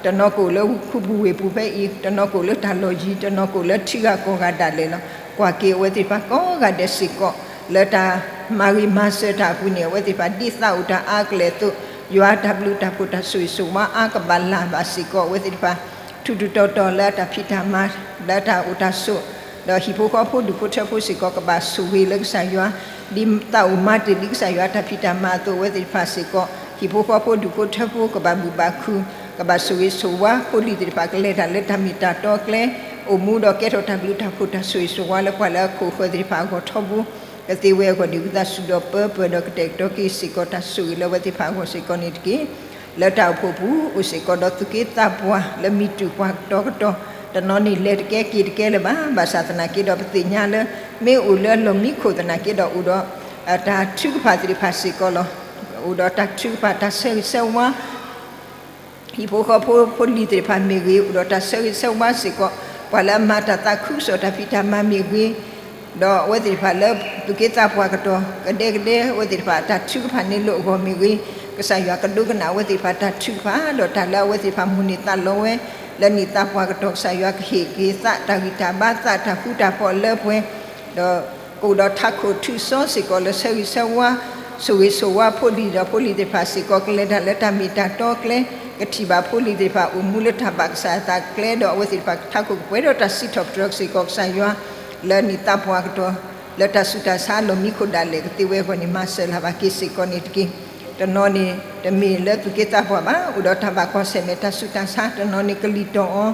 တနီၤကအိၣ်လၢခူပူၤဝ့ၢ်ပူၤဖဲအံၤ, တနီၤကအိၣ်လၢတၢ်လီၢ်ယံၤ, တနီၤကအိၣ်လၢထံဂၤကီၢ်ဂၤဒၣ်လဲာ်လီၤ. ကွၢ်က့ၤအဝဲသ့ၣ်တဖၣ်ကိးဂၤဒဲးစ့ၢ်ကီး လၢတၢ်မၤဂ့ၤမၤစၢၤတၢ်အပူၤန့ၣ် အဝဲသ့ၣ်တဖၣ်ဒ်သးအိၣ်တၢ်အါကလဲာ်အသိး, ယွၤတၢ်ဘျုးတၢ်ဖှိၣ်တၢ်ဆိၣ်ဂ့ၤဆိၣ်ဝါအါကဘၣ်လၢ်ဘၣ်စ့ၢ်ကီးအဝဲသ့ၣ်တဖၣ် ထူးထူးတီၤတီၤလၢတၢ်ဖံးတၢ်မၤ လၢတၢ်အိၣ်တၢ်ဆိး, ဒီးဟံၣ်ဖိဃီဖိဒူၣ်ဖိထၢဖိစ့ၢ်ကီး ကဘၣ်ဆိၣ်ဂ့ၤလၢကစၢ်ယွၤ, ဒ်သးအိၣ်မၤတ့ၢ်လံကစၢ်ယွၤတၢ်ဖံးတၢ်မၤအသိး အဝဲသ့ၣ်တဖၣ်စ့ၢ်ကီး ဟံၣ်ဖိဃီဖိဒူၣ်ဖိထၢဖိကဘၣ်ဘုၣ်ဘၣ်ခု, ကဘၣ်ဆိၣ်ဂ့ၤဆိၣ်ဝါဖိလံၤသ့ၣ်တဖၣ် ကလဲၤတၢ်လၢတၢ်မ့ၢ်တၢ်တီကျဲ, အိၣ်မူဒီးကဲထီၣ်တၢ်ဘျုးတၢ်ဖှိၣ်တၢ်ဆိၣ်ဂ့ၤဆိၣ်ဝါလၢပှၤလၢအခိၣ်ဃၢၤသ့ၣ်တဖၣ်အဂီၢ်ထီဘိ ကသ့ဝဲအဂီၢ်န့ၣ် ဝံသးစူၤဒီးပၢၤပၢၤဒီးကတဲာ်ကတီၤက့ၤစ့ၢ်ကီးတၢ်ဆိၣ်ဂ့ၤလၢအဝဲသ့ၣ်တဖၣ်အဂီၢ်စ့ၢ်ကီးန့ၣ်တက့ၢ်. လၢတၢ်အိၣ်ဖှိၣ်ပူၤအိၣ်စ့ၢ်ကီးဒီးသူၣ်က့သးပှၢ်လၢမံၤတူာ်ပှၤကတီၤကတီၤ, တနီၤန့ၣ်လဲၤတကဲက့ၤတကဲလၢၤဘၣ်. ဘၣ်ဆၣ်သနာ်က့ဒီးပသ့ၣ်ညါလၢ မ့ၢ်အိၣ်လၢအလီၢ်မံခိၣ်သနာ်က့ဒီး အိၣ်ဒီးတၢ်ထုကဖၣ်သ့ၣ်တဖၣ်စ့ၢ်ကီးလီၤ. အိၣ်ဒီးတၢ်ထုကဖၣ်တၢ်ဆၢဂ့ၤဆၢဝါ ဟံၣ်ဖိဃီဖိဖိလံၤသ့ၣ်တဖၣ်မ့ၢ်ဂ့ၤ, အိၣ်ဒီးတၢ်ဆၢဂ့ၤဆၢဝါစ့ၢ်ကီး ပှၤလၢအမၤတၢ်သးခုကစီၣ်တၢ်ဖံးတၢ်မၤမ့ၢ်ဂ့ၤ, ဒီးအဝဲသ့ၣ်တဖၣ်လၢသူၣ်က့သးပှၢ်ကတီၤ ကဒဲကဒဲ အဝဲသ့ၣ်တဖၣ်တၢ်ထုကဖၣ်န့ၣ်လၢအဂီၢ်မ့ၢ်ဂ့ၤ, ကစၢ်ယွၤကဒိကနၣ်အဝဲသ့ၣ်တဖၣ်တၢ်ထုကဖၣ် ဒီးတၢ်လၢအဝဲသ့ၣ်တဖၣ်မိၣ်န့ၢ်သးလီဝဲ လၢန့ၢ်သးပှၢ်ကတီၤ ကစၢ်ယွၤကဟ့ၣ်က့ၤသးတၢ်ဂံၢ်တၢ်ဘါ သးတၢ်ဃူတၢ်ဖိးလၢပှဲၤ ဒီးကအိၣ်ဒီးထးခိၣ်ထုးစီစ့ၢ်ကီးလၢဆၢဂ့ၤဆၢဝါ ဆိၣ်ဂ့ၤဆိၣ်ဝါဖိလံၤဒီးဖိလံၤသ့ၣ်တဖၣ်စ့ၢ်ကီး ကလဲၤတၢ်လၢတၢ်မ့ၢ်တၢ်တီကျဲ, ကထံၣ်ဘၣ်ဖိလံၤသ့ၣ်တဖၣ်အိၣ်မူလၢတၢ်ဘၣ်ကစၢ်အသးကျဲ ဒီးအဝဲသ့ၣ်တဖၣ်ကထးခိၣ်ကပှဲၤဒီးတၢ်စံးထီၣ်ပတြၢၤစ့ၢ်ကီးကစၢ်ယွၤ လၢန့ၢ်သးပှၢ်ကတီၤ လၢတၢ်ဆူးတၢ်ဆါလီၢ်မံခိၣ်ဒၣ်လဲာ်ကသ့ဝဲအဂီၢ်န့ၣ် မၤစၢၤလၢ်ဘၣ်က့ၤစ့ၢ်ကီးန့ၣ်တက့ၢ်. တနီၤန့ၣ် တမ့ၢ်လၢသူၣ်က့သးပှၢ်ဘၣ်, အိၣ်ဒီးတၢ်ဘၣ်ကွၢ်ဆၢၣ်မဲာ်တၢ်ဆူးတၢ်ဆါ, တနီၤန့ၣ်ကလံၤတီၢ်အီၤ,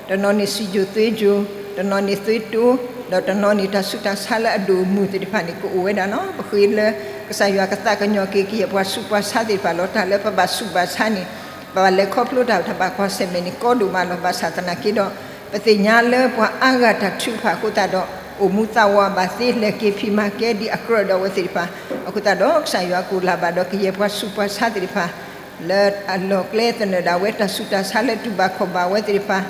တနီၤန့ၣ်စံၣ်ကိၤသွ့ကိၤ, တနီၤန့ၣ်သွ့တိ, ဒီးတနီၤန့ၣ်တၢ်ဆူးတၢ်ဆါလၢအဒိၣ်အမုၢ်သ့ၣ်တဖၣ်န့ၣ် ကအိၣ်ဝဲဒၣ်လီၤ. ပဃ့လၢ ကစၢ်ယွၤကသးကညီၤက့ၤ ကယဲၢ်ပှၤဆူးပှၤဆါသ့ၣ်တဖၣ်လီၤ. တၢ်လၢပဘၣ်ဆူးဘၣ်ဆါန့ၣ် ပဘၣ်လဲၤခီဖျိတၢ် တၢ်ဘၣ်ကွၢ်ဆၢၣ်မဲာ်န့ၣ်ကီဒိၣ်မးလီၤ. ဘၣ်ဆၣ်သနာ်က့ဒီး ပသ့ၣ်ညါလၢပှၤအါဂၤတၢ်ထုကဖၣ်အဃိသတးဒီး အိၣ်မူသးဝးဘၣ်သ့ လဲၤက့ၤဖံးမၤကဲဒ်အကြၢးဒီးအဝဲသ့ၣ်တဖၣ် အဃိသတးဒီး ကစၢ်ယွၤကအိၣ်လၢ်ဘၣ်ဒီးကယဲၢ်ပှၤဆူးပှၤဆါသ့ၣ်တဖၣ် လၢအလီၢ်ကျဲသနၢၣ်ဒၣ်ဝဲတၢ်ဆူးတၢ်ဆါလၢတူၢ်ဘၣ်ခီၣ်ဘၣ်ဝဲသ့ၣ်တဖၣ်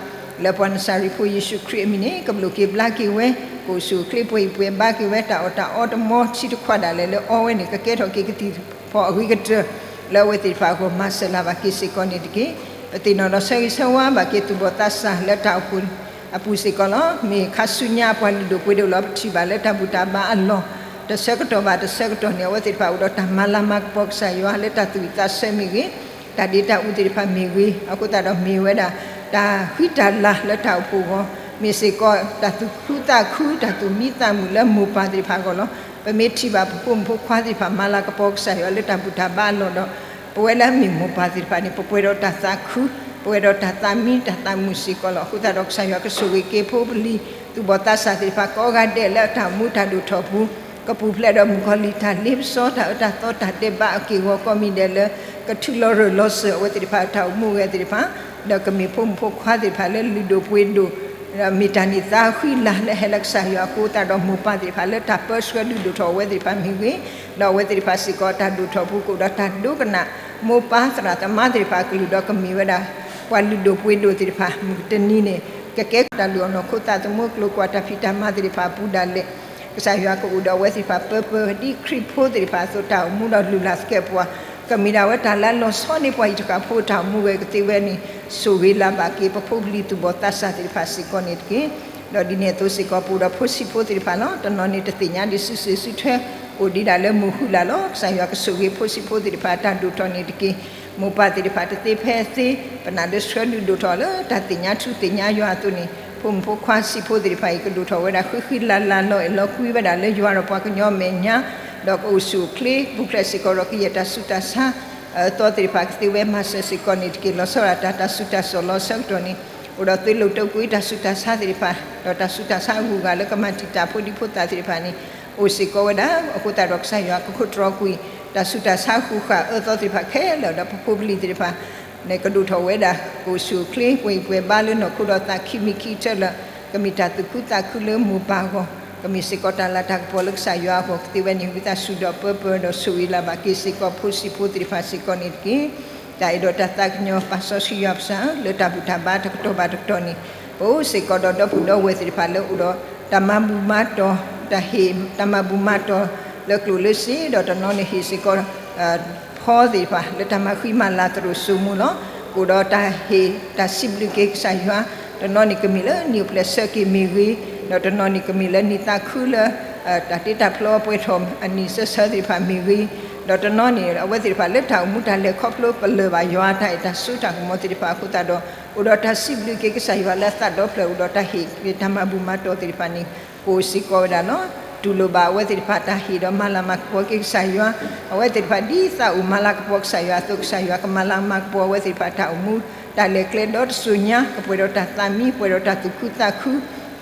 လၢပှၤနစၤရ့းဖိယ့ၣ်ၡူးခရံာ်အမံၤန့ၣ် ကဘျိးက့ၤဘျါက့ၤဝဲ ကအိၣ်ဆူၣ်အိၣ်ချ့ပှဲၤအံၤပှဲၤဘါက့ၤဝဲ တၢ်အီၣ်တၢ်အီတမီထံတခွးဒၣ်လဲာ်လၢအီဝဲန့ၣ် ကကဲထီၣ်က့ၤကသံၣ်ဖီၣ်အဂ့ၤကတၢၢ် လၢအဝဲသ့ၣ်တဖၣ်အဂီၢ် မၤစၢၤလၢ်ဘၣ်က့ၤစ့ၢ်ကီးန့ၣ်တက့ၢ်. ပသ့ၣ်နီၣ်ဒီးဆၢဂ့ၤဆၢဝါဘၣ်က့ၤသူၣ်ဘီၣ်သးစၢ်လၢတၢ်အိၣ်ဖှိၣ်အပူၤစ့ၢ်ကီးလီၤ. မ့ၢ်ခါဆူညါပှၤလုၢ်ဒိၣ်ပှ့ၤဒိၣ်လီၤ ပထံၣ်ဘၣ်လၢတၢ်ဘူၣ်တၢ်ဘါအလီၢ် တဆၢကတီၢ်ဘၣ်တဆၢကတီၢ်န့ၣ် အဝဲသ့ၣ်တဖၣ်အိၣ်ဒီးတၢ်မၤလၤမၤကပီၤကစၢ်ယွၤလၢတၢ်သူၣ်ဝံၣ်သးဆၢမ့ၢ်ဂ့ၤ, တၢ်ဒ့တၢ်အူသ့ၣ်တဖၣ်မ့ၢ်ဂ့ၤ, အဃိသတးဒီးမ့ၢ်ဝဲဒၣ် တၢ်ဃံတၢ်လၤလၢတၢ်အိၣ်ဖှိၣ်အဂီၢ် မ့ၢ်စ့ၢ်ကီး တၢ်သူၣ်ခုသးခု တၢ်သူၣ်မံသးမုာ်လၢမိၢ်ပၢ်သ့ၣ်တဖၣ်အဂီၢ်လီၤ. ပမ့ၢ်ထံၣ်ဘၣ်ပဖိမုၣ်ဖိခွါသ့ၣ်တဖၣ် မၤလၤကပီၤကစၢ်ယွၤလၢတၢ်ဘူၣ်တၢ်ဘါအလီၢ်ဒီး ပဝဲလၢအမ့ၢ်မိၢ်ပၢ်သ့ၣ်တဖၣ်န့ၣ် ပပှဲၤဒီးတၢ်သးခု, ပှဲၤဒီးတၢ်သးမံတၢ်သးမုာ်စ့ၢ်ကီးလီၤ. အဃိသတးဒီးကစၢ်ယွၤကဆိၣ်ဂ့ၤက့ၤဖိပလံၤ သူၣ်ဘီၣ်သးစၢ်သ့ၣ်တဖၣ်ကိးဂၤဒဲးလၢအတၢ်အိၣ်မူတၢ်ဒိၣ်ထီၣ်အပူၤ ကပူၤဖျဲးဒီးမုၣ်ကီၤလံၢ်တၢ်လ့ပစီ တၢ်အၢတၢ်သီတၢ်ဒဲးဘးအက့ၢ်အဂီၤကိးမံၤဒဲးလၢ ကထုးလီၤရၢၢ်လီၤစၢၤအဝဲသ့ၣ်တဖၣ်အတၢ်အိၣ်မူအဂဲၤသ့ၣ်တဖၣ်, ဒီးကမ့ၢ်ဖိမုၣ်ဖိခွါသ့ၣ်တဖၣ်လၢလုၢ်ဒိၣ်ပှ့ၤဒိၣ် မ့ၢ်တၢ်န့ၢ်သါဃံလၤလၢဟဲလၢကစၢ်ယွၤအဃိသတးဒီး မိၢ်ပၢ်သ့ၣ်တဖၣ်လၢတၢ်ပၢဆှၢဒုးဒိၣ်ထီၣ်အဝဲသ့ၣ်တဖၣ်မ့ၢ်ဂ့ၤ, ဒီးအဝဲသ့ၣ်တဖၣ်စ့ၢ်ကီးတၢ်ဒိၣ်ထီၣ်ပူၤကအိၣ်ဒီးတၢ်ဒိကနၣ် မိၢ်ပၢ်သရၣ်သမါသ့ၣ်တဖၣ်အကလုၢ်ဒီးကမ့ၢ်ဝဲဒၣ် ပှၤလုၢ်ဒိၣ်ပှ့ၤဒိၣ်သ့ၣ်တဖၣ် မုၢ်တနံၤန့ၣ် ကကဲတၢ်လုၢ်အီၣ်နီၢ်ခိသးသမူအကျိၤ ကွၢ်တၢ်ဖံးတၢ်မၤသ့ၣ်တဖၣ်အပူၤဒၣ်လဲာ် ကစၢ်ယွၤကအိၣ်ဒီးအဝဲသ့ၣ်တဖၣ်ပၢပၢၤ ဒ်ခရံာ်ဖိသ့ၣ်တဖၣ်အသိး တၢ်အိၣ်မူဒီးလုၢ်လၢ်သကဲးပဝး ကမ့ၢ်ဒၣ်ဝဲတၢ်လၢအလီၤဆီန့ၢ်ပှၤအံၤတဃၣ်ဖိတၢ်အိၣ်မူဝဲကသ့ဝဲန့ၣ် ဆိၣ်ဂ့ၤလၤဘၣ်က့ၤ ပဖိပလံၤသူၣ်ဘီၣ်သးစၢ်သ့ၣ်တဖၣ်စ့ၢ်ကီးန့ၣ်တက့ၢ်. ဒီးဒ်န့ၣ်အသိးစ့ၢ်ကီး ပအိၣ်ဒီးဖိဆံးဖိသ့ၣ်တဖၣ်လီၤ. တနီၤန့ၣ်တသ့ၣ်ညါဒံးစုစ့ၣ်စုထွဲ အိၣ်ဒံးဒၣ်လၢမုၢ်ဟုလၢ်လီၤ. ကစၢ်ယွၤကဆိၣ်ဂ့ၤဖိဆံးဖိသ့ၣ်တဖၣ်အတၢ်ဒိၣ်ထီၣ်န့ၣ်တက့ၢ်. မိၢ်ပၢ်သ့ၣ်တဖၣ်တသ့ဖဲအသ့ ပနာ်လၢဆှၢဒုးဒိၣ်ထီၣ်လၢတၢ်သ့ၣ်ညါထူသ့ၣ်ညါယွၤအသိးန့ၣ် ဖိမုၣ်ဖိခွါဆံးဖိသ့ၣ်တဖၣ်အံၤ ကဒိၣ်ထီၣ်ဝဲဒၣ်ဃံဃံလၤလၤ လီၤအဲၣ်လီၤကွံဝဲဒၣ်လၢယွၤဒီးပှၤကညီအမဲာ်ညါ ဒီးကအိၣ်ဆူၣ်အိၣ်ချ့ ပူၤဖျဲးစ့ၢ်ကီးဒီးကယဲၢ်တၢ်ဆူးတၢ်ဆါ အၢသီသ့ၣ်တဖၣ်ကသ့ဝဲမၤစၢၤစ့ၢ်ကီးန့ၣ်တက့ၢ်. လီၤဆီဒၣ်တၢ် တၢ်ဆူးတၢ်ဆါလီၤအဆၢကတီၢ်န့ၣ် အိၣ်ဒီးသွံၣ်လိာ်တိာ်ကွံာ်တၢ်ဆူးတၢ်ဆါသ့ၣ်တဖၣ် ဒီးတၢ်ဆူးတၢ်ဆါအဂုၤအဂၤလၢကမၤတံာ်တာ်ဖိဒံဖိသၣ်သ့ၣ်တဖၣ်န့ၣ် အိၣ်စ့ၢ်ကီးဝဲဒၣ်. အဃိသတးဒီးကစၢ်ယွၤကခိၣ်တြီကွံာ် တၢ်ဆူးတၢ်ဆါဃုာ်ဃာ်အၢသီသ့ၣ်တဖၣ်ခဲလၢာ် ဒီးပဖိပလံၤသ့ၣ်တဖၣ် န့ၣ်ကဒိၣ်ထီၣ်ဝဲဒၣ် ကအိၣ်ဆူၣ်အိၣ်ချ့ ပှဲၤအံၣ်ပှဲၤဘါလၢနီၢ်ခိဒီးသးခံမံၤခံဆၢလၢ ကမ့ၢ်တၢ်သူၣ်ခုသးခုလၢမိၢ်ပၢ်အဂီၢ် ကမ့ၢ်စ့ၢ်ကီးတၢ်လၤတၢ်ကပီၤလၢကစၢ်ယွၤအဂီၢ်ကသ့ဝဲန့ၣ် ဝံသးစူၤဒီးပၢပၢၤဒီးဆိၣ်ဂ့ၤလၤဘၣ်က့ၤစ့ၢ်ကီးဖိဆံးဖိသ့ၣ်တဖၣ်စ့ၢ်ကီးန့ၣ်တက့ၢ်. တၢ်အဲၣ်ဒိးတၢ်သးကညီၤပာ်စီဆှံယွၤပစၢ်ဧၢ လၢတၢ်ဘူၣ်တၢ်ဘါတကတီၢ်ဘၣ်တကတီၢ်န့ၣ် ပအိၣ်စ့ၢ်ကီးဒီးဒီပုၢ်ဒီဝဲၢ်သ့ၣ်တဖၣ်လၢအိၣ်ဒီး တၢ်မၤဘူၣ်မၤတီၢ် တၢ်ဟ့ၣ်တၢ်မၤဘူၣ်မၤတီၢ်လၢကျိၣ်လၢစ့ ဒီးတနီၤန့ၣ်ဟ့ၣ်စ့ၢ်ကီး ဖီသ့ၣ်တဖၣ်လၢတၢ်မၤဃံမၤလၤသရိာ်စိမိၤလီၤ. ကအိၣ်ဒီးတၢ်ဟ့ၣ်တၢ်စံးဘျုးက့ၤကစၢ်ယွၤ တနီၤန့ၣ်ကမ့ၢ်လၢနံၣ်အိၣ်ဖျဲၣ်ဆၢက့ၤမ့ၢ်ဂ့ၤ, ဒီးတနီၤန့ၣ်ကမ့ၢ်လၢနံၣ်သးခုလၢ တၢ်တ့တၢ်ဖျီပှဲၤထီၣ်အနံၣ်စၢဆၢသ့ၣ်တဖၣ်မ့ၢ်ဂ့ၤ, ဒီးတနီၤန့ၣ် အဝဲသ့ၣ်တဖၣ်လၢတၢ်အိၣ်မူတၢ်လဲၤခီဖျိပလၢၢ်ဘၣ်ယွၤတၢ်အဲၣ်တၢ်စိတၢ်ကမီၤသ့ၣ်တဖၣ်အဃိသတးဒီး အိၣ်ဒီးတၢ်စံးဘျုးက့ၤကစၢ်ယွၤလၢအသးဒီဖျၢၣ် အိၣ်ဒီးတၢ်ဟ့ၣ်က့ၤတၢ်မၤဘူၣ်မၤတီၢ်သ့ၣ်တဖၣ်န့ၣ် ကအိၣ်စ့ၢ်ကီးဝဲဒၣ်လီၤ. တူၢ်လိာ်ဘၣ်အဝဲသ့ၣ်တဖၣ်တၢ်ဟ့ၣ်ဒီးမၤလၤမၤကပီၤက့ၤကစၢ်ယွၤ, အဝဲသ့ၣ်တဖၣ်ဒ်သးအိၣ်မၤလၤကပီၤကစၢ်ယွၤအသိး ကစၢ်ယွၤကမၤလၤမၤကပီၤအဝဲသ့ၣ်တဖၣ်တၢ်အိၣ်မူ တၢ်လဲၤကျဲဒီတစိၤညါ ကပှဲၤဒီးတၢ်သးမံ ပှဲၤဒီးတၢ်သူၣ်ခုသးခု,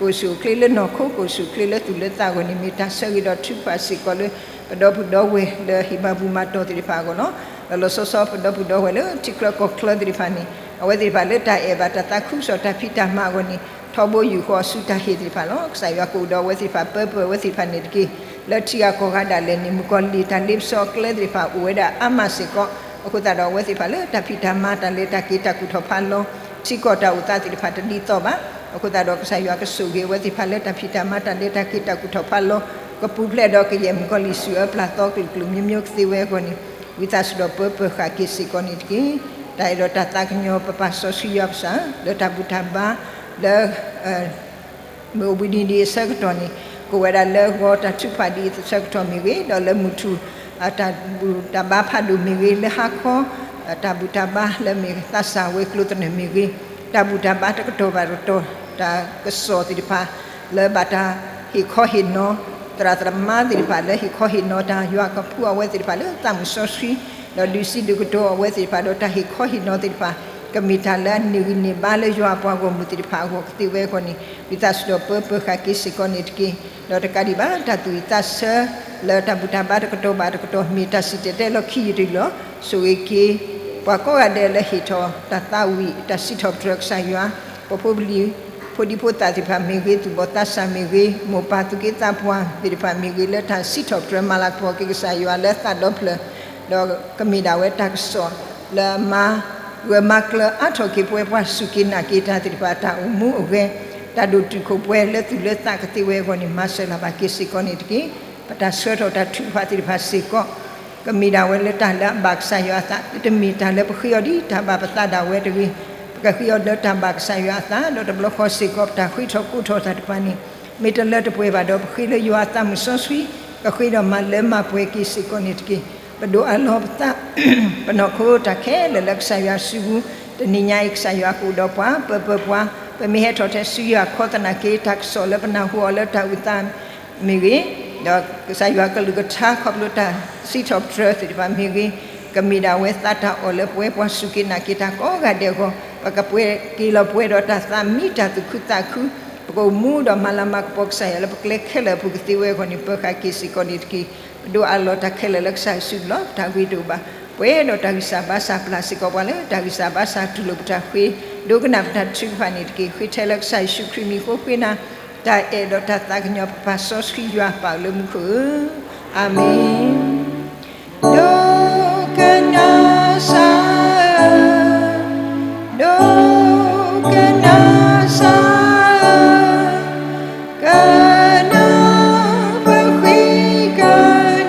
ကအိၣ်ဆူၣ်အိၣ်ချ့လၢနီၢ်ခိ ကအိၣ်ဆူၣ်အိၣ်ချ့လၢသူၣ်လၢသးအဂီၢ်န့ၣ် မ့ၢ်တၢ်ဆၢဂ့ၤဒီးထုကဖၣ်စ့ၢ်ကီးလၢ ပဒီပုၢ်ဒီဝဲၢ်လၢဟ့ၣ်မၤဘူၣ်မၤတီၢ်သ့ၣ်တဖၣ်အဂီၢ်လီၤ. ဒီးလီၤဆီဆီပဒီပုၢ်ဒီဝဲၢ်လၢထံချၢကီၢ်ချၢသ့ၣ်တဖၣ်န့ၣ် အဝဲသ့ၣ်တဖၣ်လၢတၢ်အဲၣ်ဘၣ်တၢ်သးခုကစီၣ်တၢ်ဖံးတၢ်မၤအဂီၢ်န့ၣ် ထီဘိယူၢ်ဃီအစုတၢ်ဟ့ၣ်သ့ၣ်တဖၣ်လီၤ. ကစၢ်ယွၤကအိၣ်ဒီးအဝဲသ့ၣ်တဖၣ် ပၢပၢၤအဝဲသ့ၣ်တဖၣ်န့ၣ်တက့ၢ်. လၢထံဂၤကီၢ်ဂၤဒၣ်လဲာ်န့ၣ် မုၣ်ကီၤလံၢ်တၢ်လ့ပစီအကျဲသ့ၣ်တဖၣ်အိၣ်ဝဲဒၣ်အါမးစ့ၢ်ကီး, အဃိသတးဒီးအဝဲသ့ၣ်တဖၣ်လၢတၢ်ဖံးတၢ်မၤတၢ်လဲၤတၢ်က့ၤတၢ်ကူၣ်ထီၣ်ဖးလီၤ ထံကီၢ်တၢ်အိၣ်သးသ့ၣ်တဖၣ်တဒ်သိးဘၣ်. အဃိသတးဒီးကစၢ်ယွၤကဆိၣ်ဂ့ၤအဝဲသ့ၣ်တဖၣ်လၢတၢ်ဖံးတၢ်မၤတၢ်လဲၤတၢ်က့ၤတၢ်ကူၣ်ထီၣ်ဖးလီၤ ကပူၤဖျဲးဒီးကယဲၢ်မုၣ်ကီၤလံၢ်ဆူအၢပျၢ်သီကလုာ်ကလုာ်မျိုးမျိုးကသ့ဝဲအဂီၢ်န့ၣ် ဝံသးစူၤဒီးပၢပၢၤဃာ်က့ၤစ့ၢ်ကီးန့ၣ်တက့ၢ်. တၢ်အဲၣ်ဒိးတၢ်သးကညီၤပပာ်စီဆှံယွၤပစၢ် လၢတၢ်ဘူၣ်တၢ်ဘါ လၢ မုၢ်အိၣ်ဘှံးနံၤဒံးအဆၢကတီၢ်န့ၣ် ကအိၣ်ဝဲဒၣ်လၢဂီၤတၢ်ထုကဖၣ်ဒံးအဆၢကတီၢ်မ့ၢ်ဂ့ၤ, ဒီးလၢမုၢ်ထူၣ် တၢ်ဘူၣ်တၢ်ဘါဖးဒိၣ်မ့ၢ်ဂ့ၤ, လၢဟါခီ တၢ်ဘူၣ်တၢ်ဘါလၢမ့ၢ်သးစၢ်ဝဲၤကျိၤသနၢၣ်မ့ၢ်ဂ့ၤ, တၢ်ဘူၣ်တၢ်ဘါတကတီၢ်ဘၣ်တကတီၢ် တၢ်ကစီၣ်သ့ၣ်တဖၣ် လၢဘၣ်တၢ်ဟ့ၣ်ခီဟ့ၣ်နီၤ သရၣ်သမါသ့ၣ်တဖၣ်လၢဟ့ၣ်ခီဟ့ၣ်နီၤတၢ် ယွၤကဖှူအဝဲသ့ၣ်တဖၣ်လၢသးမုၢ်စီဆှံ ဒီးဒုးစံးဒုးကတိၤအဝဲသ့ၣ်တဖၣ်ဒီးတၢ်ဟ့ၣ်ခီဟ့ၣ်နီၤသ့ၣ်တဖၣ် ကမ့ၢ်တၢ်လၢအန့ၢ်ဂံၢ်န့ၢ်ဘါလၢယွၤအပှၤဂီၢ်မုၢ်သ့ၣ်တဖၣ်အဂီၢ်ကသ့ဝဲအဂီၢ်န့ၣ် ဝံသးစူၤဒီးပၢပၢၤဃာ်က့ၤစ့ၢ်ကီးန့ၣ်တက့ၢ်. ဒီးတကးဒံးဘၣ် တၢ်သူၣ်ဝံၣ်သးဆၢ လၢတၢ်ဘူၣ်တၢ်ဘါတကတီၢ်ဘၣ်တကတီၢ် မ့ၢ်တၢ်စံၣ်တဲၤတဲလီၤခံယုၢ်တယုၢ်လီၤ. ဆိၣ်ဂ့ၤက့ၤ ပှၤကိးဂၤဒဲးလၢဟ့ၣ်ထီၣ်တၢ်သးဝံၣ် တၢ်စံးထီၣ်ပတြၢၤကစၢ်ယွၤ, ပဖိပလံၤ ဖိဒံဖိသၣ်သ့ၣ်တဖၣ်မ့ၢ်ဂ့ၤ, သူၣ်ဘီၣ်သးစၢ်မ့ၢ်ဂ့ၤ, မိၢ်ပၢ်သူၣ်က့သးပှၢ်သ့ၣ်တဖၣ်မ့ၢ်ဂ့ၤ, လၢတၢ်စံးထီၣ်ပတြၢၤမၤလၤကပီၤက့ၤကစၢ်ယွၤလၢသးဒီဖျၢၣ်, ဒီးကမ့ၢ်ဒၣ်ဝဲတၢ်ကစီၣ်လၢမၤ ဂၢၢ်မၤကျၢၤအါထီၣ်က့ၤပဝဲပှၤစူၢ်က့ၤနာ်က့ၤတၢ်သ့ၣ်တဖၣ် တၢ်အိၣ်မူအဂဲၤ, တၢ်ဒိၣ်တုာ်ခိၣ်ပှဲၤလၢသူၣ်လၢသးကသ့ဝဲအဂီၢ်န့ၣ် မၤစၢၤလၢ်ဘၣ်က့ၤစ့ၢ်ကီးန့ၣ်တက့ၢ်. ပတၢ်ဆှၢထီၣ်တၢ်ထုကဖၣ်သ့ၣ်တဖၣ်စ့ၢ်ကီး ကမ့ၢ်ဒၣ်ဝဲလၢတၢ်လၢအဘၣ်ကစၢ်ယွၤအသး, တမ့ၢ်တၢ်လၢပဃ့အီၤဒ်တၢ်ဘၣ်ပသးဒၣ်ဝဲတဂ့ၤ, ပကဃ့အီၤလၢတၢ်ဘၣ်ကစၢ်ယွၤအသး, ဒီးတဘျီဃီစ့ၢ်ကီး ပတၢ်ဃ့ထီၣ်ကိးထီၣ်တၢ်တဖၣ်န့ၣ် မ့ၢ်တလၢတပှဲၤဘၣ်ဒီး ပဃ့လၢယွၤအသးမုၢ်စီဆှံ ကဃ့ဒီးမၤလၢမၤပှဲၤက့ၤစ့ၢ်ကီးန့ၣ်တက့ၢ်. ပဒိးအးလီၤပသး ပနီၢ်ခိတၢ်ခဲလၢာ်လၢကစၢ်ယွၤစုပူၤ, တနံၤညါအံၤ ကစၢ်ယွၤကအိၣ်ဒီးပှၤ ပၢပၢၤပှၤ, ပမ့ၢ်ဟဲထီၣ်ထဲစုယွၤခီသနာ်က့ တၢ်ကစီၣ်လၢပနၢ်ဟူအီၤလၢတၢ်အုၣ်သး မ့ၢ်ဂ့ၤ, ဒီးကစၢ်ယွၤကလုၢ်ကထါခီဖျိတၢ်စံးထီၣ်ပတြၢၤသ့ၣ်တဖၣ်မ့ၢ်ဂ့ၤ, ကမ့ၢ်ဒၣ်ဝဲသးတၢ်အီၣ်လၢပဝဲပှၤစူၢ်က့ၤနာ်က့ၤတၢ်ကိးဂၤဒဲးအဂီၢ်, ပကပှဲၤက့ၤလီၤပှဲၤဒီးတၢ်သးမံတၢ်သူၣ်ခုသးခု, ပကအိၣ်မူဒီးမၤလၤမၤကပီၤကစၢ်ယွၤလၢပကျဲခဲလၢာ်အပူၤကသ့ဝဲအဂီၢ်န့ၣ် ပၢဃာ်က့ၤစ့ၢ်ကီးန့ၣ်တက့ၢ်. ပဒိးအးလီၤတၢ်ခဲလၢာ်လၢကစၢ်ယွၤစုပူၤလီၤ. ပတၢ်ဂ့ၤတအိၣ်ဘၣ်, ပှဲၤဒီးတၢ်ဂံၢ်စၢ်ဘါစၢ် ပျၢ်စ့ၢ်ကီးပှၤလၢတၢ်ဂံၢ်စၢ်ဘါစၢ် တူၢ်လိာ်ပတၢ်ဃ့ ဒိကနၣ်ပတၢ်ထုကဖၣ်န့ၣ်တက့ၢ်. ဃ့ထဲလၢကစၢ်ယ့ၣ်ၡူးခရံာ်မံၤဃိ ဃ့နၤတၢ်အဲၣ်ဒီးတၢ်သးကညီၤ ပပၢ်စီဆှံယွၤ ပၢ်အိၣ်လၢမူခိၣ်ဧၢ, အၤမ့ၣ်. ဒိကနၣ်စၢ်ဧၢ, ဒိကနၣ်စၢ်ဧၢ, ကနၣ်ပဃ့က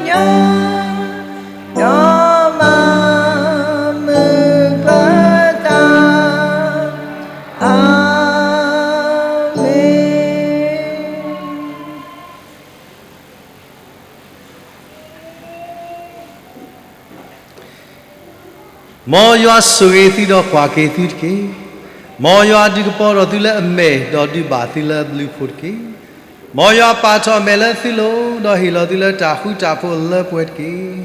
ညး ဒီးမၤမုာ်ပသး, အၤမ့ၣ်. မ်ယွၤဆိၣ်ဂ့ၤသုဒီးကွၢ်က့ၤသုတက့ၢ်. မ်ယွၤဒုးကပီၤဒီးသုလၢအမဲာ် ဒီးဒုးဘၣ်သုလၢအဘျုးအဖှိၣ်တက့ၢ်. မ်ယွၤပာ်ထီၣ်အမဲာ်လၢသုလိၤ ဒီးဟ့ၣ်လီၤသုလၢတၢ်ဃူတၢ်ဖိးအလၢပှဲၤတက့ၢ်.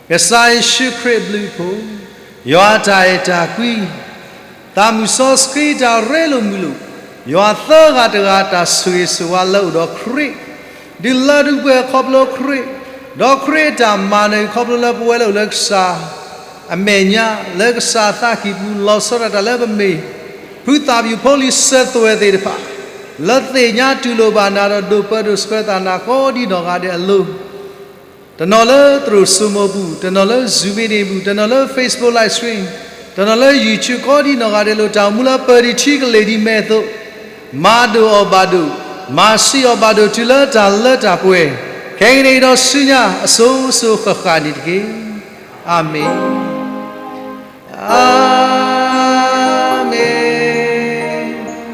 ကစၢ်ယ့ၣ်ၡူးခရံာ်အဘျုးအဖှိၣ်, ယွၤအတၢ်အဲၣ်တၢ်ကွံ, သးမုၢ်စီဆှံတၢ်ရ့လိာ်မုာ်လိာ်, ယွၤသၢဂၤတဂၤအတၢ်ဆိၣ်ဂ့ၤဆိၣ်ဝါလၢအိၣ်ဒီးခရံာ်, ဒုးလၢဒုးပှဲၤခီဖျိခရံာ်, ဒီးခရံာ်အတၢ်မၤနၢၤခီဖျိလၢပဝဲလၢအိၣ်လၢကစၢ်အမဲာ်ညါ လၢကစၢ်အသးကံၢ်ပူၤ လီၤဆီဒၣ်တၢ်လၢပမ့ၢ် ဖုသၣ်ပယူာ်ဖိလံၤစၢၤသွဲၣ်သ့ၣ်တဖၣ်, လၢသ့ၣ်ညါတူၢ်လိာ်ဘၣ်နၤဒီးဒိးပၢဒိးဆှၢသးနၤကိးဒံနီၢ်ဂၤဒဲးအလိၤ တနီၤလၢသရိာ်စိမိၤပူၤ, တနီၤလၢ Zoom meeting ပူၤ, တနီၤလၢ Facebook live stream, တနီၤလၢ YouTube ကိးဒံနီၢ်ဂၤဒဲးလိၤ တၢ်အိၣ်မူလၢပၢၤဒံးထံကလ့ၢ်ဒံးမဲာ်အသိး, မၤဒိၣ်အီၤဘၣ်ဒိၣ်, မၤဆံးအီၤဘၣ်ဒိၣ် တုၤလၢတၢ်လၢတၢ်ပှဲၤ, ခဲကနံၣ်အံၤဒီးဆူညါ အစိၤစိၤဃၣ်ဃၣ်န့ၣ်တက့ၢ်. အၤမ့ၣ်, အၤမ့ၣ်,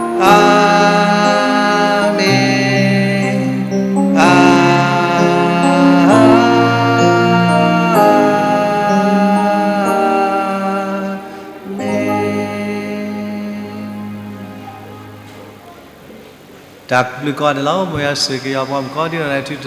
အၤမ့ၣ်, အၤမ့ၣ်. တၢ်ဘျုးကိးဂၤဒဲးလီၤ. မ်ယွၤဆိၣ်ဂ့ၤက့ၤယွၤပှၤမုၣ်ကိးဒံနီၢ်ဂၤဒဲး